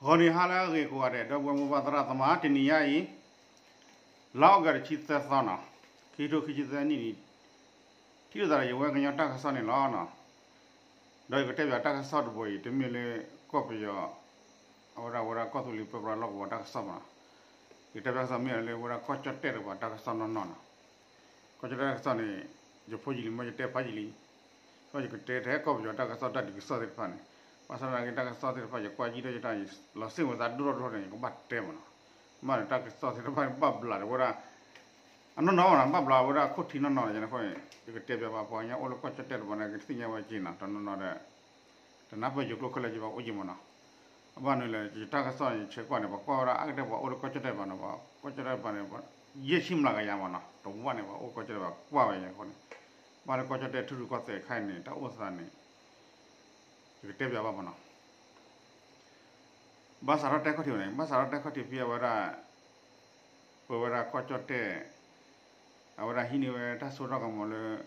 ဂီၤနံၤဟါလၢအဂ့ၤကိးဂၤဒဲး ဒီပုၢ်ဝဲၢ်မိၢ်ပၢ်သရၣ်သမါ တနံၤညါအံၤ လါအီကူးတဆံသၢသီနီၤ, ခံကထိခံဆံသၢနံၣ်န့ၣ် ထံၣ်လိာ်သးဒီးယဝဲကညီတၢ်ကစီၣ်န့ၣ်လီၤ. ဒီးယကတဲပၠးတၢ်ကစီၣ်တဘိအံၤ တမ့ၢ်လၢကီၢ်ပယီၤ အဝဲဒၣ်ဝဲဒၣ်ကီၢ်သူလ့ၤပၢပြးလီၢ်ကဝီၤတၢ်ကစီၣ်မးနီၤ, ယကတဲပၠးကစီၣ်မ့ၢ်လၢဝဲဒၣ်ကီၢ်ကၠီၣ်တဲၣ်တကပၤတၢ်ကစီၣ်နီၢ်နီၢ်နီၤ. ကီၢ်ကၠီၣ်တဲၣ်တၢ်ကစီၣ်န့ၣ် ယဖိယလံၤမ့ၢ်ယတဲဖးယံာ်လံ ဒီးယကတဲထဲကီၢ်ပယီၤတၢ်ကစီၣ်တၢ်ဒုးကစီၣ်သ့ၣ်တဖၣ်န့ၣ်, ဘၣ်ဆၣ်သနာ်က့တၢ်ကစီၣ်သ့ၣ်တဖၣ် ယကွၢ်ယံာ်ဒီးယတၢ်လီၤစ့ၣ်ဝဲသးဒိၣ်ထီၣ်ဒိၣ်ထီၣ်န့ၣ် ယကဘၣ်တဲမးနီၤ. မ့ၢ်ဒီးတၢ်ကစီၣ်သ့ၣ်တဖၣ်ဘၣ်ဘျးဒီးဝဲဒၣ် အနီၢ်နီၢ်မးနီၤ, ဘၣ်ဘျးဝဲဒၣ်ခိၣ်ထံနီၢ်နီၢ်န့ၣ်အဃိန့ၣ် ယကတဲပၠးပှၤပှၤကညီအိၣ်လၢကီၢ်ကၠီၣ်တဲၣ်တပၤန့ၣ် ကသ့ၣ်ညါဝဲက့ၤနီၤ, တနီၤနီၤဒီး တနၢ်ပၢၢ်ယိၤကျိခဲလၢာ်က့ၤဘၣ်အိၣ်က့ၤမးနီၤ. အဘၣ်နုၤလဲၣ် ယတၢ်ကစီၣ်ယဆဲးကွၢ်န့ၣ် ပှၤကွၢ်ဝဲဒၣ်အါကတၢၢ်ပှၤအိၣ်လၢကီၢ်ကၠီၣ်တဲၣ်တပၤနီၤ, ပှၤကီၢ်ကၠီၣ်တဲၣ်တပၤန့ၣ် ယဲၢ်ဆံမျးကယၤမးနီၤ, တဝၢ်န့ၣ် ပှၤအိၣ်ကီၢ်ကၠီၣ်တဲၣ်တပၤကွၢ်ဝဲအဃိန့ၣ်, ဘၣ်လၢကီၢ်ကၠီၣ်တဲၣ်ထူရူၢ်ကီၢ်သဲးခဲအံၤန့ၣ် တၢ်အိၣ်သးန့ၣ် ယကတဲပၠးဘၣ်မးနီၤ. ဘၣ်စးထီၣ်တဲခီၣ်ထံးဝဲန့ၣ် ဘၣ်စးထီၣ်တဲခီၣ်ထံးဖဲအဝဲဒၣ် ပဝဲဒၣ်ကီၢ်ကၠီၣ်တဲၣ် အဝဲဒၣ်ဟံးန့ၢ်ဝဲတၢ်စိတၢ်ကမီၤလၢ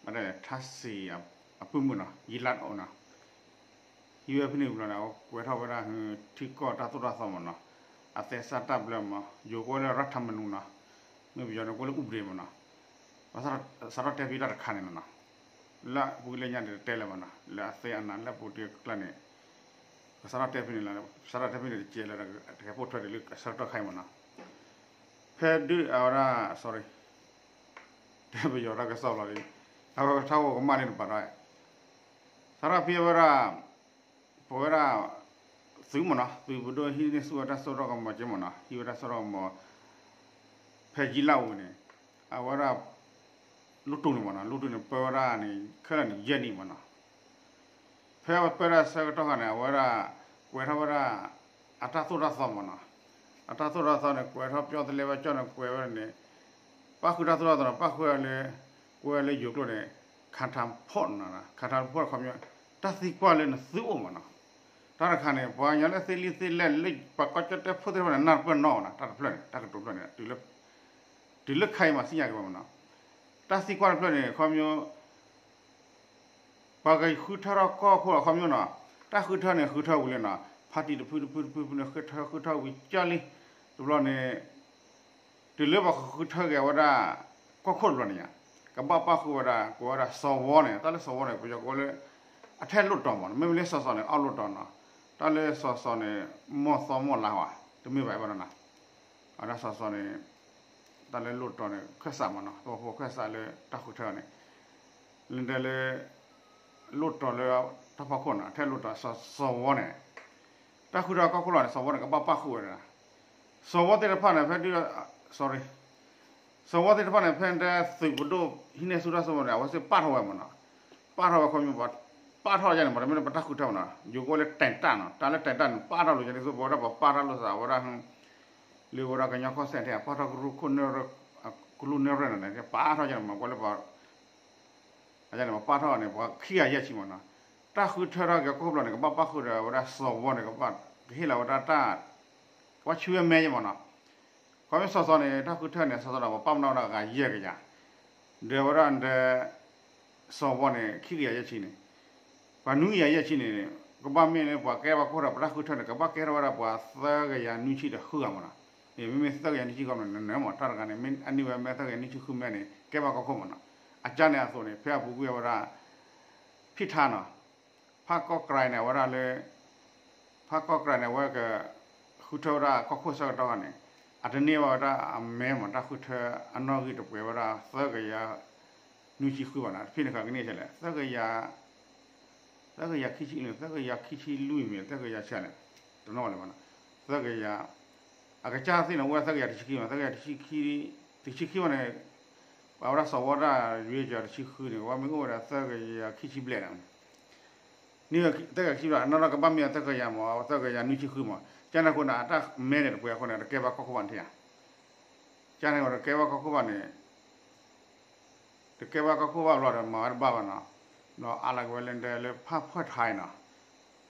ဘၣ်တဲလဲၣ်ထါစံးအပုၢ်မုၣ်နီၤ ယံလၢ်အိၣ်နီၤ, ဟံးဝဲဖဲန့ၣ်ဘျီန့ၣ် အဝဲကွဲးထီၣ်ဝဲဒၣ်ဟ ထံကီၢ်တၢ်သိၣ်တၢ်သီမးနီၤ, အသဲစးတၢ်ဘျၢမး ယိၤကဝဲလၢရၢထးမနူၤနီၤ, မ့ၢ်ပယီၤန့ၣ်ကဝဲလၢအူပဒ့မးနီၤ, ဘၣ်စးထီၣ်တဲဖဲတၢ်တခါန့ၣ်လီၤနီၤ, လၢပူၤလၢညါန့ၣ်တတဲလၢၤဘၣ်နီၤ လၢအသဲအနါလၢပူၤတကျါန့ၣ် ကစးထီၣ်တဲဖဲန့ၣ်လီၤ, ကစးထီၣ်တဲဖဲန့ၣ်တကဲလၢ တကဲပိာ်ထွဲဒ်လၢအဆၢကတီၢ်ခါအံၤမးနီၤ, ဖဲဒုးအဝဲဒၣ် sorry တဲပယီၤတၢ်ကစီၣ်လီၤလံ, အဝဲကထါဝဲကမၣ်န့ၣ်တပၤဒီး စးထီၣ်ဖဲအဝဲဒၣ် ပဝဲဒၣ် သုးမးနီၤ သုးပဒိၣ်ဟံးန့ၢ်ဆူၣ်ဝဲတၢ်စိတၢ်ကမီၤက့မးနီၤ ဟံးဝဲတၢ်စိတၢ်ကမီၤ ဖဲယံလၢ်အိၣ်န့ၣ် အဝဲဒၣ် လူတူၢ်န့ၣ်မးနီၤ လူတူၢ်န့ၣ် ပၢဝဲဒၣ်န့ၣ် ခဲလၢာ်န့ၣ် ယဲၢ်နံၣ်မးနီၤ ဖဲအဝဲပၢတၢ်ဆၢကတီၢ်ခါန့ၣ် အဝဲဒၣ် ကွဲးထီၣ်ဝဲဒၣ် အတၢ်သိၣ်တၢ်သီမးနီၤ အတၢ်သိၣ်တၢ်သီန့ၣ် ကွဲးထီၣ်ပျီသလဲဝဲကၠီၣ်န့ၣ် ကွဲးဝဲန့ၣ် ပၣ်ဃုာ်တၢ်သိၣ်တၢ်သီန့ၣ် ပၣ်ဃုာ်ဝဲလၢ ကွဲးဝဲလၢယိၤကျိာ်န့ၣ် ခးထးဖီၣ်နီၤ ခးထးဖီၣ်ခီပညီ တၢ်သံကွၢ်လၢနသုအိၣ်မးနီၤ တၢ်တခါန့ၣ် ပှၤကညီလၢသ့လံသ့လဲၢ်လၢပှၤကီၢ်ကၠီၣ်တဲၣ်ဖိသ့ၣ်တဖၣ်န့ၣ် နၢ်တပၢၢ်နီၣ်နီၤ တၢ်တဖျၢၣ်န့ၣ် တၢ်ကတိၤဖျၢၣ်န့ၣ် တုၤလၢခါအံၤမးသ့ၣ်ညါက့ၤဝဲမးနီၤ တၢ်သံကွၢ်တဖျၢၣ်န့ၣ် ခီပညီ ပှၤကဃုထၢထီၣ်ကီၢ်ခိၣ်အခီပညီနီၤ တၢ်ဃုထၢန့ၣ် ဃုထၢဝံၤလံနီၤ ဖါတံၣ်တဖုတဖုတဖုတဖုန့ၣ် ဃုထၢဃုထၢဝံၤကၢလံ တဘျီန့ၣ် တုၤလၢပှၤကဃုထၢက့ၤဝဲဒၣ် ကီၢ်ခိၣ်တဘျီန့ၣ်ညါ ကဘၣ်ပၣ်ဃုာ်ဝဲဒၣ် ကိးဝဲဒၣ်စီၤဝီန့ၣ် တၢ်လၢစီၤဝီန့ၣ် ပယီၤကိးလၢ အထဲလွှတ်တော်မးနီၤ မ့မ့ၢ်လၢစီၤစီၤန့ၣ် အောက်လွှတ်တော်နီၤ တၢ်လၢစီၤစီၤန့ၣ် မီၢ်သီမီၢ်လါဝဲ တမ့ၢ်ဘၣ်အဘၣ်နီၤ အဝဲဒၣ်စီၤစီၤန့ၣ် တၢ်လၢလွှတ်တော်န့ၣ် ခၢၣ်စးမးနီၤ သဝီဖိခၢၣ်စးလၢတၢ်ဃုထၢန့ၣ် လၢဒဲလၢ လွှတ်တော်လၢ တၢ်ဖီခိၣ်နီၤ ထဲလွှတ်တော်စီၤစီၤဝီန့ၣ် တၢ်ဃုထၢကီၢ်ခိၣ်လီၤန့ၣ် စီၤဝီန့ၣ် ကဘၣ်ပၣ်ဃုာ်ဝဲဒၣ် စီၤဝီသ့ၣ်တဖၣ်န့ၣ် ဖဲဒုး sorry စီၤဝီသ့ၣ်တဖၣ်န့ၣ် ဖဲဒၣ်သုးပဒိၣ်ဟံးန့ၢ်ဆူၣ်တၢ်စိတၢ်ကမီၤန့ၣ် အဝဲသ့ၣ်ပာ်ထီၣ်ဝဲမးနီၤ ပာ်ထီၣ်ဝဲခီပညီ ပှၤပာ်ထီၣ်ယါန့ၣ် မ့တမ့ၢ်လၢပတၢ်ဃုထၢမးနီၤ ယိၤကီၢ်လၢတဲာ်တၢ်နီၤ တၢ်လၢတဲာ်တၢ်န့ၣ် ပာ်ထီၣ်လိာ်ယါန့ၣ် သိးပဝဲဒၣ်ပှၤပာ်ထီၣ်လိာ်သးဝဲဒၣ် လၢဝဲဒၣ်ကညီကီၢ်စဲၣ်ထဲ ပာ်ထီၣ်ကရူၢ်ခိၣ်နၢၣ်ရၢၢ် ကလူးနၢၣ်ရၢၢ်န့ၣ် ပာ်ထီၣ်ယါန့ၣ် မ့ၢ်ပှၤလၢပှၤ အန့ၣ် ပှၤပာ်ထီၣ်န့ၣ် ပှၤခံဂၤယဲၢ်ဆံမးနီၤ တၢ်ဃုထၢထီၣ်က့ၤကီၢ်ခိၣ်ဘျီန့ၣ် ကဘၣ်ပၣ်ဃုာ်ဒီးဝဲဒၣ်စီၤဝီန့ၣ် ကဘၣ်ကဟ့ၣ်လီၤဝဲဒၣ်တၢ် ကဘၣ်ဆူမဲယဲၢ်မးနီၤ ခီဖျိစီၤစီၤန့ၣ် တၢ်ဃုထၢန့ၣ် စီၤစီၤန့ၣ် ပှၤပာ်မနီၣ်ဝဲဒၣ်ဂၤယဲၢ်ကယၤ ဒီးဝဲဒၣ်ဒီး စီၤဝီန့ၣ် ခံကယၤယဲၢ်ဆံန့ၣ် ပှၤနွံကယၤယဲၢ်ဆံန့ၣ် ကဘၣ်မ့ၢ်လၢပှၤကဲဘၣ်ကီၢ်ခိၣ်ဒီး ပတၢ်ဃုထၢန့ၣ် ကဘၣ်ကဲထီၣ်ဝဲဒၣ်ပှၤသၢကယၤနွံဆံဒီးဃုဂၤမးနီၤ မ့မ့ၢ်သၢကယၤနွံဆံဃုဂၤန့ၣ် နနၢၤမး တၢ်တဂၤန့ၣ် မ့ၢ်အနုၢ်ဝဲမ့ၢ်သၢကယၤနွံဆံဃုမ့ၢ်န့ၣ် ကဲဘၣ်ကီၢ်ခိၣ်မးနီၤ အကၢ်န့ၣ်အသိးန့ၣ် ဖဲအပူၤကွံာ်ဝဲဒၣ် ဖံးထါနီၤ ဖးကီၢ်ကြၢ်န့ၣ် အဝဲဒၣ်လၢ ဖးကီၢ်ကြၢ်န့ၣ် အဝဲက ဃုထၢဝဲဒၣ်ကီၢ်ခိၣ်ဆၢကတီၢ်န့ၣ် အတန့ၢ်ဘၣ်ဝဲဒၣ်အမဲမး တၢ်ဃုထၢအနီၣ်ဂံၢ်တပှဲၤဝဲဒၣ် သၢကယၤ နွံဆံဃုဘၣ်နီၤ ဖဲန့ၣ်ဃီကန့ၢ်ဆဲလဲၣ် သၢကယၤ သၢကယၤခံဆံ သၢကယၤခံဆံလွံၢ်မ့ၢ် သၢကယၤဆဲလဲၣ် တနီၣ်လၢၤဘၣ်နီၤ သၢကယၤ အကစၢ်သ့ၣ်န့ၣ် အိၣ်ဝဲဒၣ်သၢကယၤတဆံခံမး သၢကယၤတဆံခံ တဆံခံမးန့ၣ် ပှၤဝဲဒၣ်စီၤဝီတၢ်ရွေးကျိတ်တဆံဃုန့ၣ် ကဘၣ်မ့ၢ်အိၣ်ဝဲဒၣ်သၢကယၤခံဆံဘျဲၣ်နီၤ န့ၣ်သၢကယၤခံဆံဘျဲၣ် နီၢ်နီၢ်ကဘၣ်မ့ၢ်သၢကယၤမး သၢကယၤနွံဆံဃုမး ကန့ၣ်အဃိန့ၣ် အတၢ်မဲန့ၣ်တပှဲၤအဃိန့ၣ် တကဲဘၣ်ကီၢ်ခိၣ်ဘၣ်န့ၣ်ဧါ ကန့ၣ်တကဲဘၣ်ကီၢ်ခိၣ်ဘၣ်န့ၣ် တကဲဘၣ်ကီၢ်ခိၣ်ဘၣ်ဘျီဒီးမၤဝဲတဘၣ်ဘၣ်နီၤ ဒီးအါလၢကဝဲလၢဒဲလၢဖးဖှၢၣ်ထါအံၤနီၤ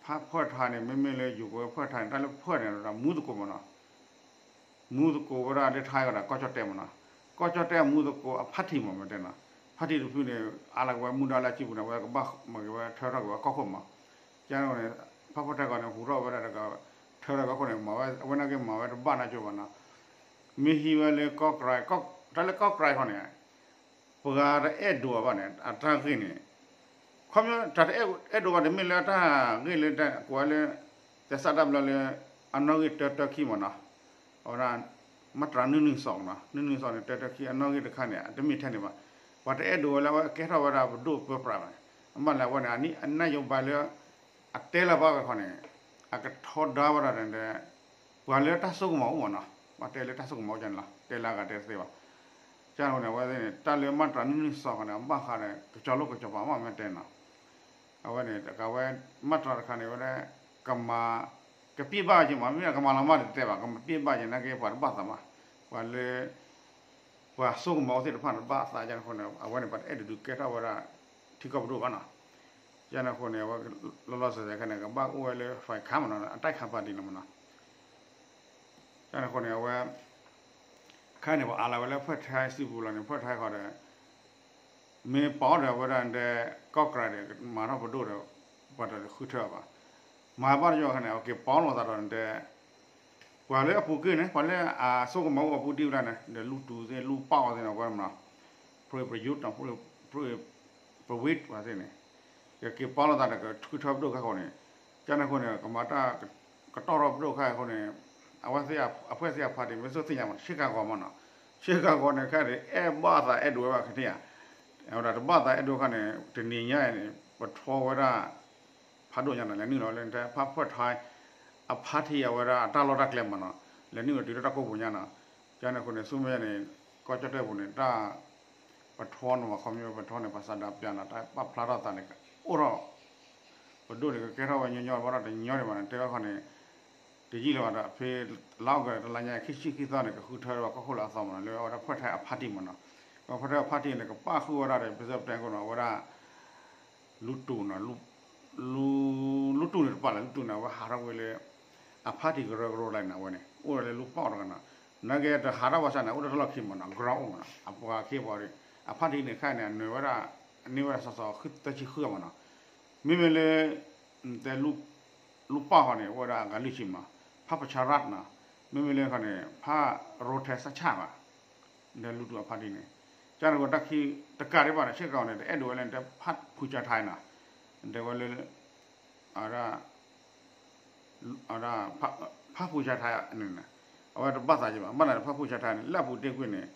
ဖးဖှၢၣ်ထါန့ၣ် မ့မ့ၢ်လၢယိၤကဝဲဖှၢၣ်ထါန့ၣ် တၢ်လၢဖှၢၣ်န့ၣ်ဒီးမူသကိးမးနီၤ မူသကိးဝဲဒၣ်လၢထါကဒီးကီၢ်ကၠီၣ်တဲၣ်မးနီၤ ကီၢ်ကၠီၣ်တဲၣ်အမူသကိးအဖါတံၢ်မး မ့ၢ်တဲနီၤ ဖါတံၢ်တဖုန့ၣ် အါလၢကဝဲမူဒါလၢအစုပူၤန့ၣ် အဝဲကဘၣ်မၤက့ၤဝဲထၢထီၣ်က့ၤဝဲကီၢ်ခိၣ်မး ကန့ၣ်န့ၣ် ဖးဖှၢၣ်ထါကီးန့ၣ် ဟူးထီၣ်ဝဲဒၣ်တက ထၢထီၣ်ကီၢ်ခိၣ်န့ၣ် မၤဝဲ အဝဲန့ၣ်က့ၤမၤဝဲတဘၣ်နၢ်ကၠိဘၣ်နီၤ, မ့ၢ်ဟံးဝဲလၢကီၢ်ကြဲး, တၢ်လၢကီၢ်ကြဲးခီန့ၣ် ပှၤတအဲၣ်ဒိးဘၣ်န့ၣ် အတၢ်ဂ့ၢ်န့ၣ် ခီဖျိတၢ်တအဲၣ်ဒိးဘၣ်န့ၣ် မ့ၢ်လၢတၢ်ဂ့ၢ်လၢ ကိးဝဲလၢ သဲစးတၢ်ဘျီလၢ အနီၣ်ဂံၢ်တၢတၢခံမ့ၢ်နီၤ, အဝဲဒၣ် မတြၤနုၢ်နုၢ်စီးနီၤ, နုၢ်နုၢ်စီးန့ၣ် တၢတၢခံ အနီၣ်ဂံၢ်တခါန့ၣ် အတမ့ၢ်ထဲန့ၣ်ဘၣ်, ပှၤတအဲၣ်ဒိးဝဲလၢအဝဲကဲထီၣ်ဝဲဒၣ်ပဒိၣ်ပၢပြးဘၣ်န့ၣ်, အမ့ၢ်လၢအဝဲန့ၣ် အနၢ်ယိဘၣ်လၢ အတဲလၢၤဘၣ်ဝဲခီန့ၣ် အကထီဒါဝဲဒၣ်ဒီး ပှၤလၢတၢ်စိကမီၤအိၣ်မ့ၢ်နီၤ, ဘၣ်တဲလၢတၢ်စိကမီၤအိၣ်န့ၣ်လီၤ, တဲလၢအဂၤတဲတသ့ဘၣ်. ကန့ၣ်အဃိန့ၣ် အဝဲသ့ၣ်န့ၣ် တၢ်လၢမတြၤနုၢ်နုၢ်စီးခီန့ၣ် အဘၣ်ဃးဒီး ကစီၤလိၣ်ကစီၤပၤမ့ၢ်တဲနီၤ, အဝဲန့ၣ် တကးဝဲ မတြၤတခါန့ၣ် အဝဲဒၣ် ကမၤ ကပျ့ၢ်ဘၣ်က့ၤမ့ၢ် မ့ၢ်ကမၤလီၤမၢ်တတဲဘၣ် ကပျ့ၢ်ဘၣ်က့ၤနာ်က့ ပှၤတဘၣ်သးဘၣ်, ပှၤလၢ ပှၤစိကမီၤအိၣ်သ့ၣ်တဖၣ်န့ၣ် တဘၣ်သးကန့ၣ်အဃိန့ၣ် အဝဲန့ၣ် ပှၤတအဲၣ်ဒိးဒုးကဲထီၣ်ဝဲဒၣ် ထံကီၢ်ပဒိၣ်ဘၣ်နီၤ. ကန့ၣ်အဃိန့ၣ် အဝဲလီၤလီၤဆဲးဆဲးခဲန့ၣ် ကဘၣ်အိၣ်ဝဲလၢ ဖဲခါမ့ၢ်နီၤ အတၢ်ခးပၣ်တံၣ်လီၤမ့ၢ်နီၤ. ကန့ၣ်အဃိန့ၣ် အဝဲ ခဲန့ၣ် ပှၤအးလီၤဝဲလၢဖၢၣ်ထါစုပူၤလီၤန့ၣ် ဖၢၣ်ထါခီဒီး မ့ၢ်ပီၣ်ဒီးအဝဲဒၣ်ဒဲ ကီၢ်ကြဲးဒီး မၤထီၣ်ပဒိၣ်ဒီး ပှၤတဃုထၢအီၤဘၣ်. မၤဘၣ်တယီၢ်ခါန့ၣ် အက့ၤပီၣ်လိာ်သးဒီးဒဲ ပှၤလၢအပူၤကွံာ်န့ၣ် ပှၤလၢအစိကမီၤအိၣ်အပူၤဒံးဝဲဒၣ်န့ၣ် ဒီးလူတူသ့ၣ် လူပၢ်အီၤသ့ၣ်န့ၣ် အဝဲမ့ၢ်နီၤ ပြံးပြယုၢ် ပြံး ပြံးဝံးဝဲသ့ၣ်န့ၣ် ကက့ၤပီၣ်လိာ်သးဒီးကဃုထၢပဒိၣ်ခါဃိန့ၣ် ကန့ၣ်အဃိန့ၣ် ကမၤတၢ် ကတီၢ်ထီၣ်ပဒိၣ်ခါအဃိန့ၣ် အဝဲသ့ၣ် အဖှဲၣ်သ့ၣ်အဖါတံၢ် မ့ၢ်စိသ့ၣ်ညါမ့ၢ် ဆ့ကၤဂီၤမ့ၢ်နီၤ ဆ့ကၤဂီၤန့ၣ် ခဲအံၤ အဲၣ်ဘၣ်သးအဲၣ်ဒိးဝဲဘၣ်ခဲန့ၣ်ဧါ အဝဲဒၣ်တဘၣ်သးအဲၣ်ဒိးခါန့ၣ် တနံၤညါအံၤန့ၣ် ပထီဝဲဒၣ် ဖးဒိၣ်ညါန့ၣ် လဲၤနုာ်လီၤလၢဖၢၣ်ထါ အဖါတံၢ်အဝဲဒၣ်အတၢ်လီၢ်တၢ်ကျဲမ့ၢ်နီၤ လဲၤနုာ်လီၤတုၤလၢတၢ်ကိၢ်ပူၤညါနီၤ ကန့ၣ်အဃိန့ၣ် ဆူမဲာ်ညါန့ၣ် ကီၢ်ကၠီၣ်တဲၣ်ပူၤန့ၣ် တၢ် ပထီန့ၣ်မ့ၢ် ခီဖျိပထီန့ၣ် ပှၤဆန္ဒပြန့ၣ် တၢ်ပာ်ဖျါထီၣ်သးန့ၣ် အိၣ်ထီၣ် ပဒိၣ်န့ၣ် ကကဲထီၣ်ဝဲညီညီ ဘၣ်ဒီးတညီဒံးဘၣ်န့ၣ် တဲဝဲခီန့ၣ် တယံာ်လၢၤဘၣ်ဒီး ဖဲလါအီကူးတလါညါ ခံဆံခံသီန့ၣ် ကဃုထၢဝဲကီၢ်ခိၣ်လၢအသီမ့ၢ်နီၤ လၢအဝဲဒၣ်ဖၢၣ်ထါအဖါတံၢ်မ့ၢ်နီၤ ဖၢၣ်ထါအဖါတံၢ်န့ၣ် ကပာ်ဃုာ်ဝဲဒၣ်ဒီး ပစၢပတဲကိးနီၤ အဝဲဒၣ် လူတူၢ်နီၤ လူတူၢ်န့ၣ်တပာ်လၢ လူတူၢ်န့ၣ် အဝဲဟးထီၣ်ကွံာ်လၢ အဖါတံၢ်ကရၢကရိလၢန့ၣ် အဝဲန့ၣ် အိၣ်ဒီးလၢလူပာ်အီၤတဂၤနီၤ နာ်က့တဟးထီၣ်ဘၣ်ဆၣ်န့ၣ် အိၣ်ဒီးတၢ်လီၢ်ခံမ့ၢ်နီၤ ground အိၣ်မ့ၢ်နီၤ အပှၤခ့ပှၤဒီး အဖါတံၢ်န့ၣ်ခဲအံၤန့ၣ် အနၢၤဝဲဒၣ် န့ၢ်ဝဲဒၣ်စီၤစီၤဃုသၢဆံဃုမ့ၢ်နီၤ မ့မ့ၢ်လၢ တဲ လူပာ်ဃီန့ၣ် အိၣ်ဝဲဒၣ်အဂၤလွံၢ်ဆံမ့ၢ်နီၤ ဖးပဆါရၢၣ်နီၤ မ့မ့ၢ်လၢခီန့ၣ် ဖးရိထဲစၢ်ဆၣ်ဘၣ် ဒီးလူတူၢ်အဖါတံၢ်န့ၣ် ကန့ၣ်အဃိတၢ်ခံ တကးဒံးဘၣ်န့ၣ် ဆ့ကၤဂီၤန့ၣ် တအဲၣ်ဒိးဝဲလၢ တဲဖးဖူဆါထါနီၤ တဲဝဲလၢ အဝဲဒၣ် ဖးဖူဆါထါန့ၣ် အဝဲတဘၣ်သးက့ၤဘၣ် ဘၣ်နၤဖးဖူဆါထါန့ၣ် လၢအပူၤတ့ၢ်ကွံာ်န့ၣ်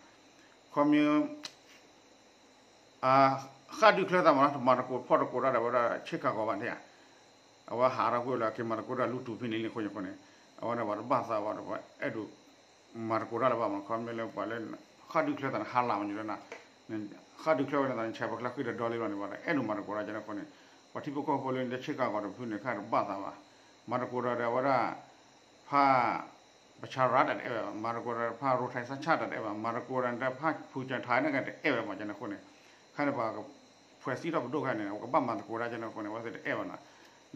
ခီမ့ၢ် ဃၣ်ဒုးချၢသးမ့ၢ်နီၤ တမၤသကိးဖီၣ်သကိးတၢ်ဒီးဝဲဒၣ်ဆ့ကၤကီးဘၣ်န့ၣ်ဧါ အဝဲဟးထီၣ်ကွံာ်လၢ က့ၤမၤသကိးတၢ်လူတူၢ်ဖဲန့ၣ်လံအဃိန့ၣ် အဝဲဒၣ်ပှၤတဘၣ်သးဘၣ်ဒီး ပှၤအဲၣ်ဒိးမၤသကိးတၢ်လၢၤဘၣ်မ့ၢ်နီၤ ခီမ့ၢ်လၢပှၤလၢ ဃၣ်ဒုးချၢသးန့ၣ် ဟါလီၤမ့ၢ်န့ၣ် ဃၣ်ဒုးချၢဝဲန့ၣ်သးန့ၣ် ဆဲးပကျါဃံဒီးဒီလံလီၤန့ၣ် ပှၤတအဲၣ်ဒိးမၤသကိးတၢ်ကန့ၣ်အဃိန့ၣ် ပှၤထံဖိကီၢ်ဖိလၢလၢဆ့ကၤကီးတဖုန့ၣ် ခါတဘၣ်သးဘၣ် မၤသကိးတၢ်ဒီးဝဲဒၣ် ဖး ပဆါရၣ်တၢ်တအဲၣ်ဘၣ် မၤသကိးတၢ်ဖးရိထဲစၢ်ဆၣ်တၢ်တအဲၣ်ဘၣ် မၤသကိးတၢ်ဖးဖူဆါထါန့ၣ်ကတအဲၣ်ဝဲမ့ၢ်ကန့ၣ်အဃိန့ၣ် ခါန့ၣ်ပှၤ ဖှဲးစံးထီၣ်ပဒိၣ်ခါန့ၣ် ကဘၣ်မၤသကိးတၢ်ကန့ၣ်အဃိန့ၣ် အဝဲသ့ၣ်တအဲၣ်ဘၣ်နီၤ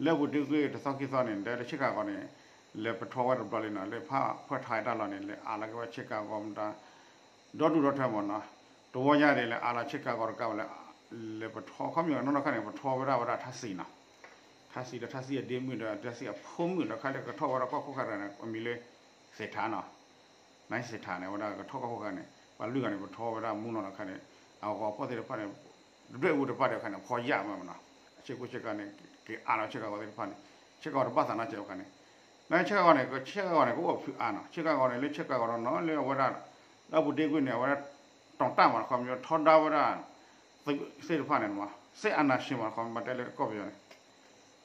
လၢအပူၤတ့ၢ်ကွံာ်တသီခံသီန့ၣ် ဒီးလၢဆ့ကၤကီးန့ၣ် လဲၤပထီဝဲတဘျီလံနီၤ လၢဖးဖှဲးထါတၢ်လီၢ်န့ၣ် လဲၤအါလီၤက့ၤဝဲဆ့ကၤကီးမတၤ ဒီဒူၣ်ဒီထၢမ့ၢ်နီၤ တဝီညါဒ်လဲၣ် အါလီၤဆ့ကၤကီးတကးဝဲလၢ လဲၤပထီ ခီမ့ၢ်နီၢ်နီၢ်ခါန့ၣ် ပထီဝဲဒၣ်ဝဲဒၣ်ထါစံးနီၤ ထါစံးဒီးထါစံးအဒ့မုၣ်ဒီးထါစံးအဖိမုၣ်ဒီးခါလၢကထီၣ်ဝဲဒၣ်ကီၢ်ခိၣ်ခါန့ၣ် အမံၤလၢ သ့ၣ်ထါနီၤ နစ့ၣ်ထါန့ၣ် အဝဲဒၣ်ကထီၣ်ကီၢ်ခိၣ်ခါန့ၣ် ပှၤလွံၢ်ဂၤန့ၣ် ပထီဝဲဒၣ်မူနီၤဒီးခါန့ၣ် အဂီၤဖီၣ်သ့ၣ်တဖၣ်န့ၣ် တဒွဲၣ်အူတပၣ်ဒီးခါန့ၣ် ဖီယၣ်မ့ၢ်နီၤ အဆ့ကူဆ့ကၤန့ၣ် က့ၤအါလီၤဆ့ကၤကီးသ့ၣ်တဖၣ်န့ၣ် ဆ့ကၤကီးတဘၣ်သးနီတစဲးအခါန့ၣ် နဆ့ကၤကီးန့ၣ် ဆ့ကၤကီးန့ၣ် ကအိၣ်ဖုးအါနီၤ ဆ့ကၤကီးန့ၣ် လၢဆ့ကၤကီးနီၤ လၢအဝဲဒၣ် လၢအပူၤတ့ၢ်ကွံာ်န့ၣ် အဝဲဒၣ် တီၢ်တၢ်မ့ၢ်နီၤ ခီမ့ၢ်ထီဒါဝဲဒၣ် သုးသ့ၣ်တဖၣ်န့ၣ်မ့ၢ် စ့အနၤၡ့မ့ၢ်နီၤ ခီမ့ၢ်တဲလၢကီၢ်ပယီၤန့ၣ်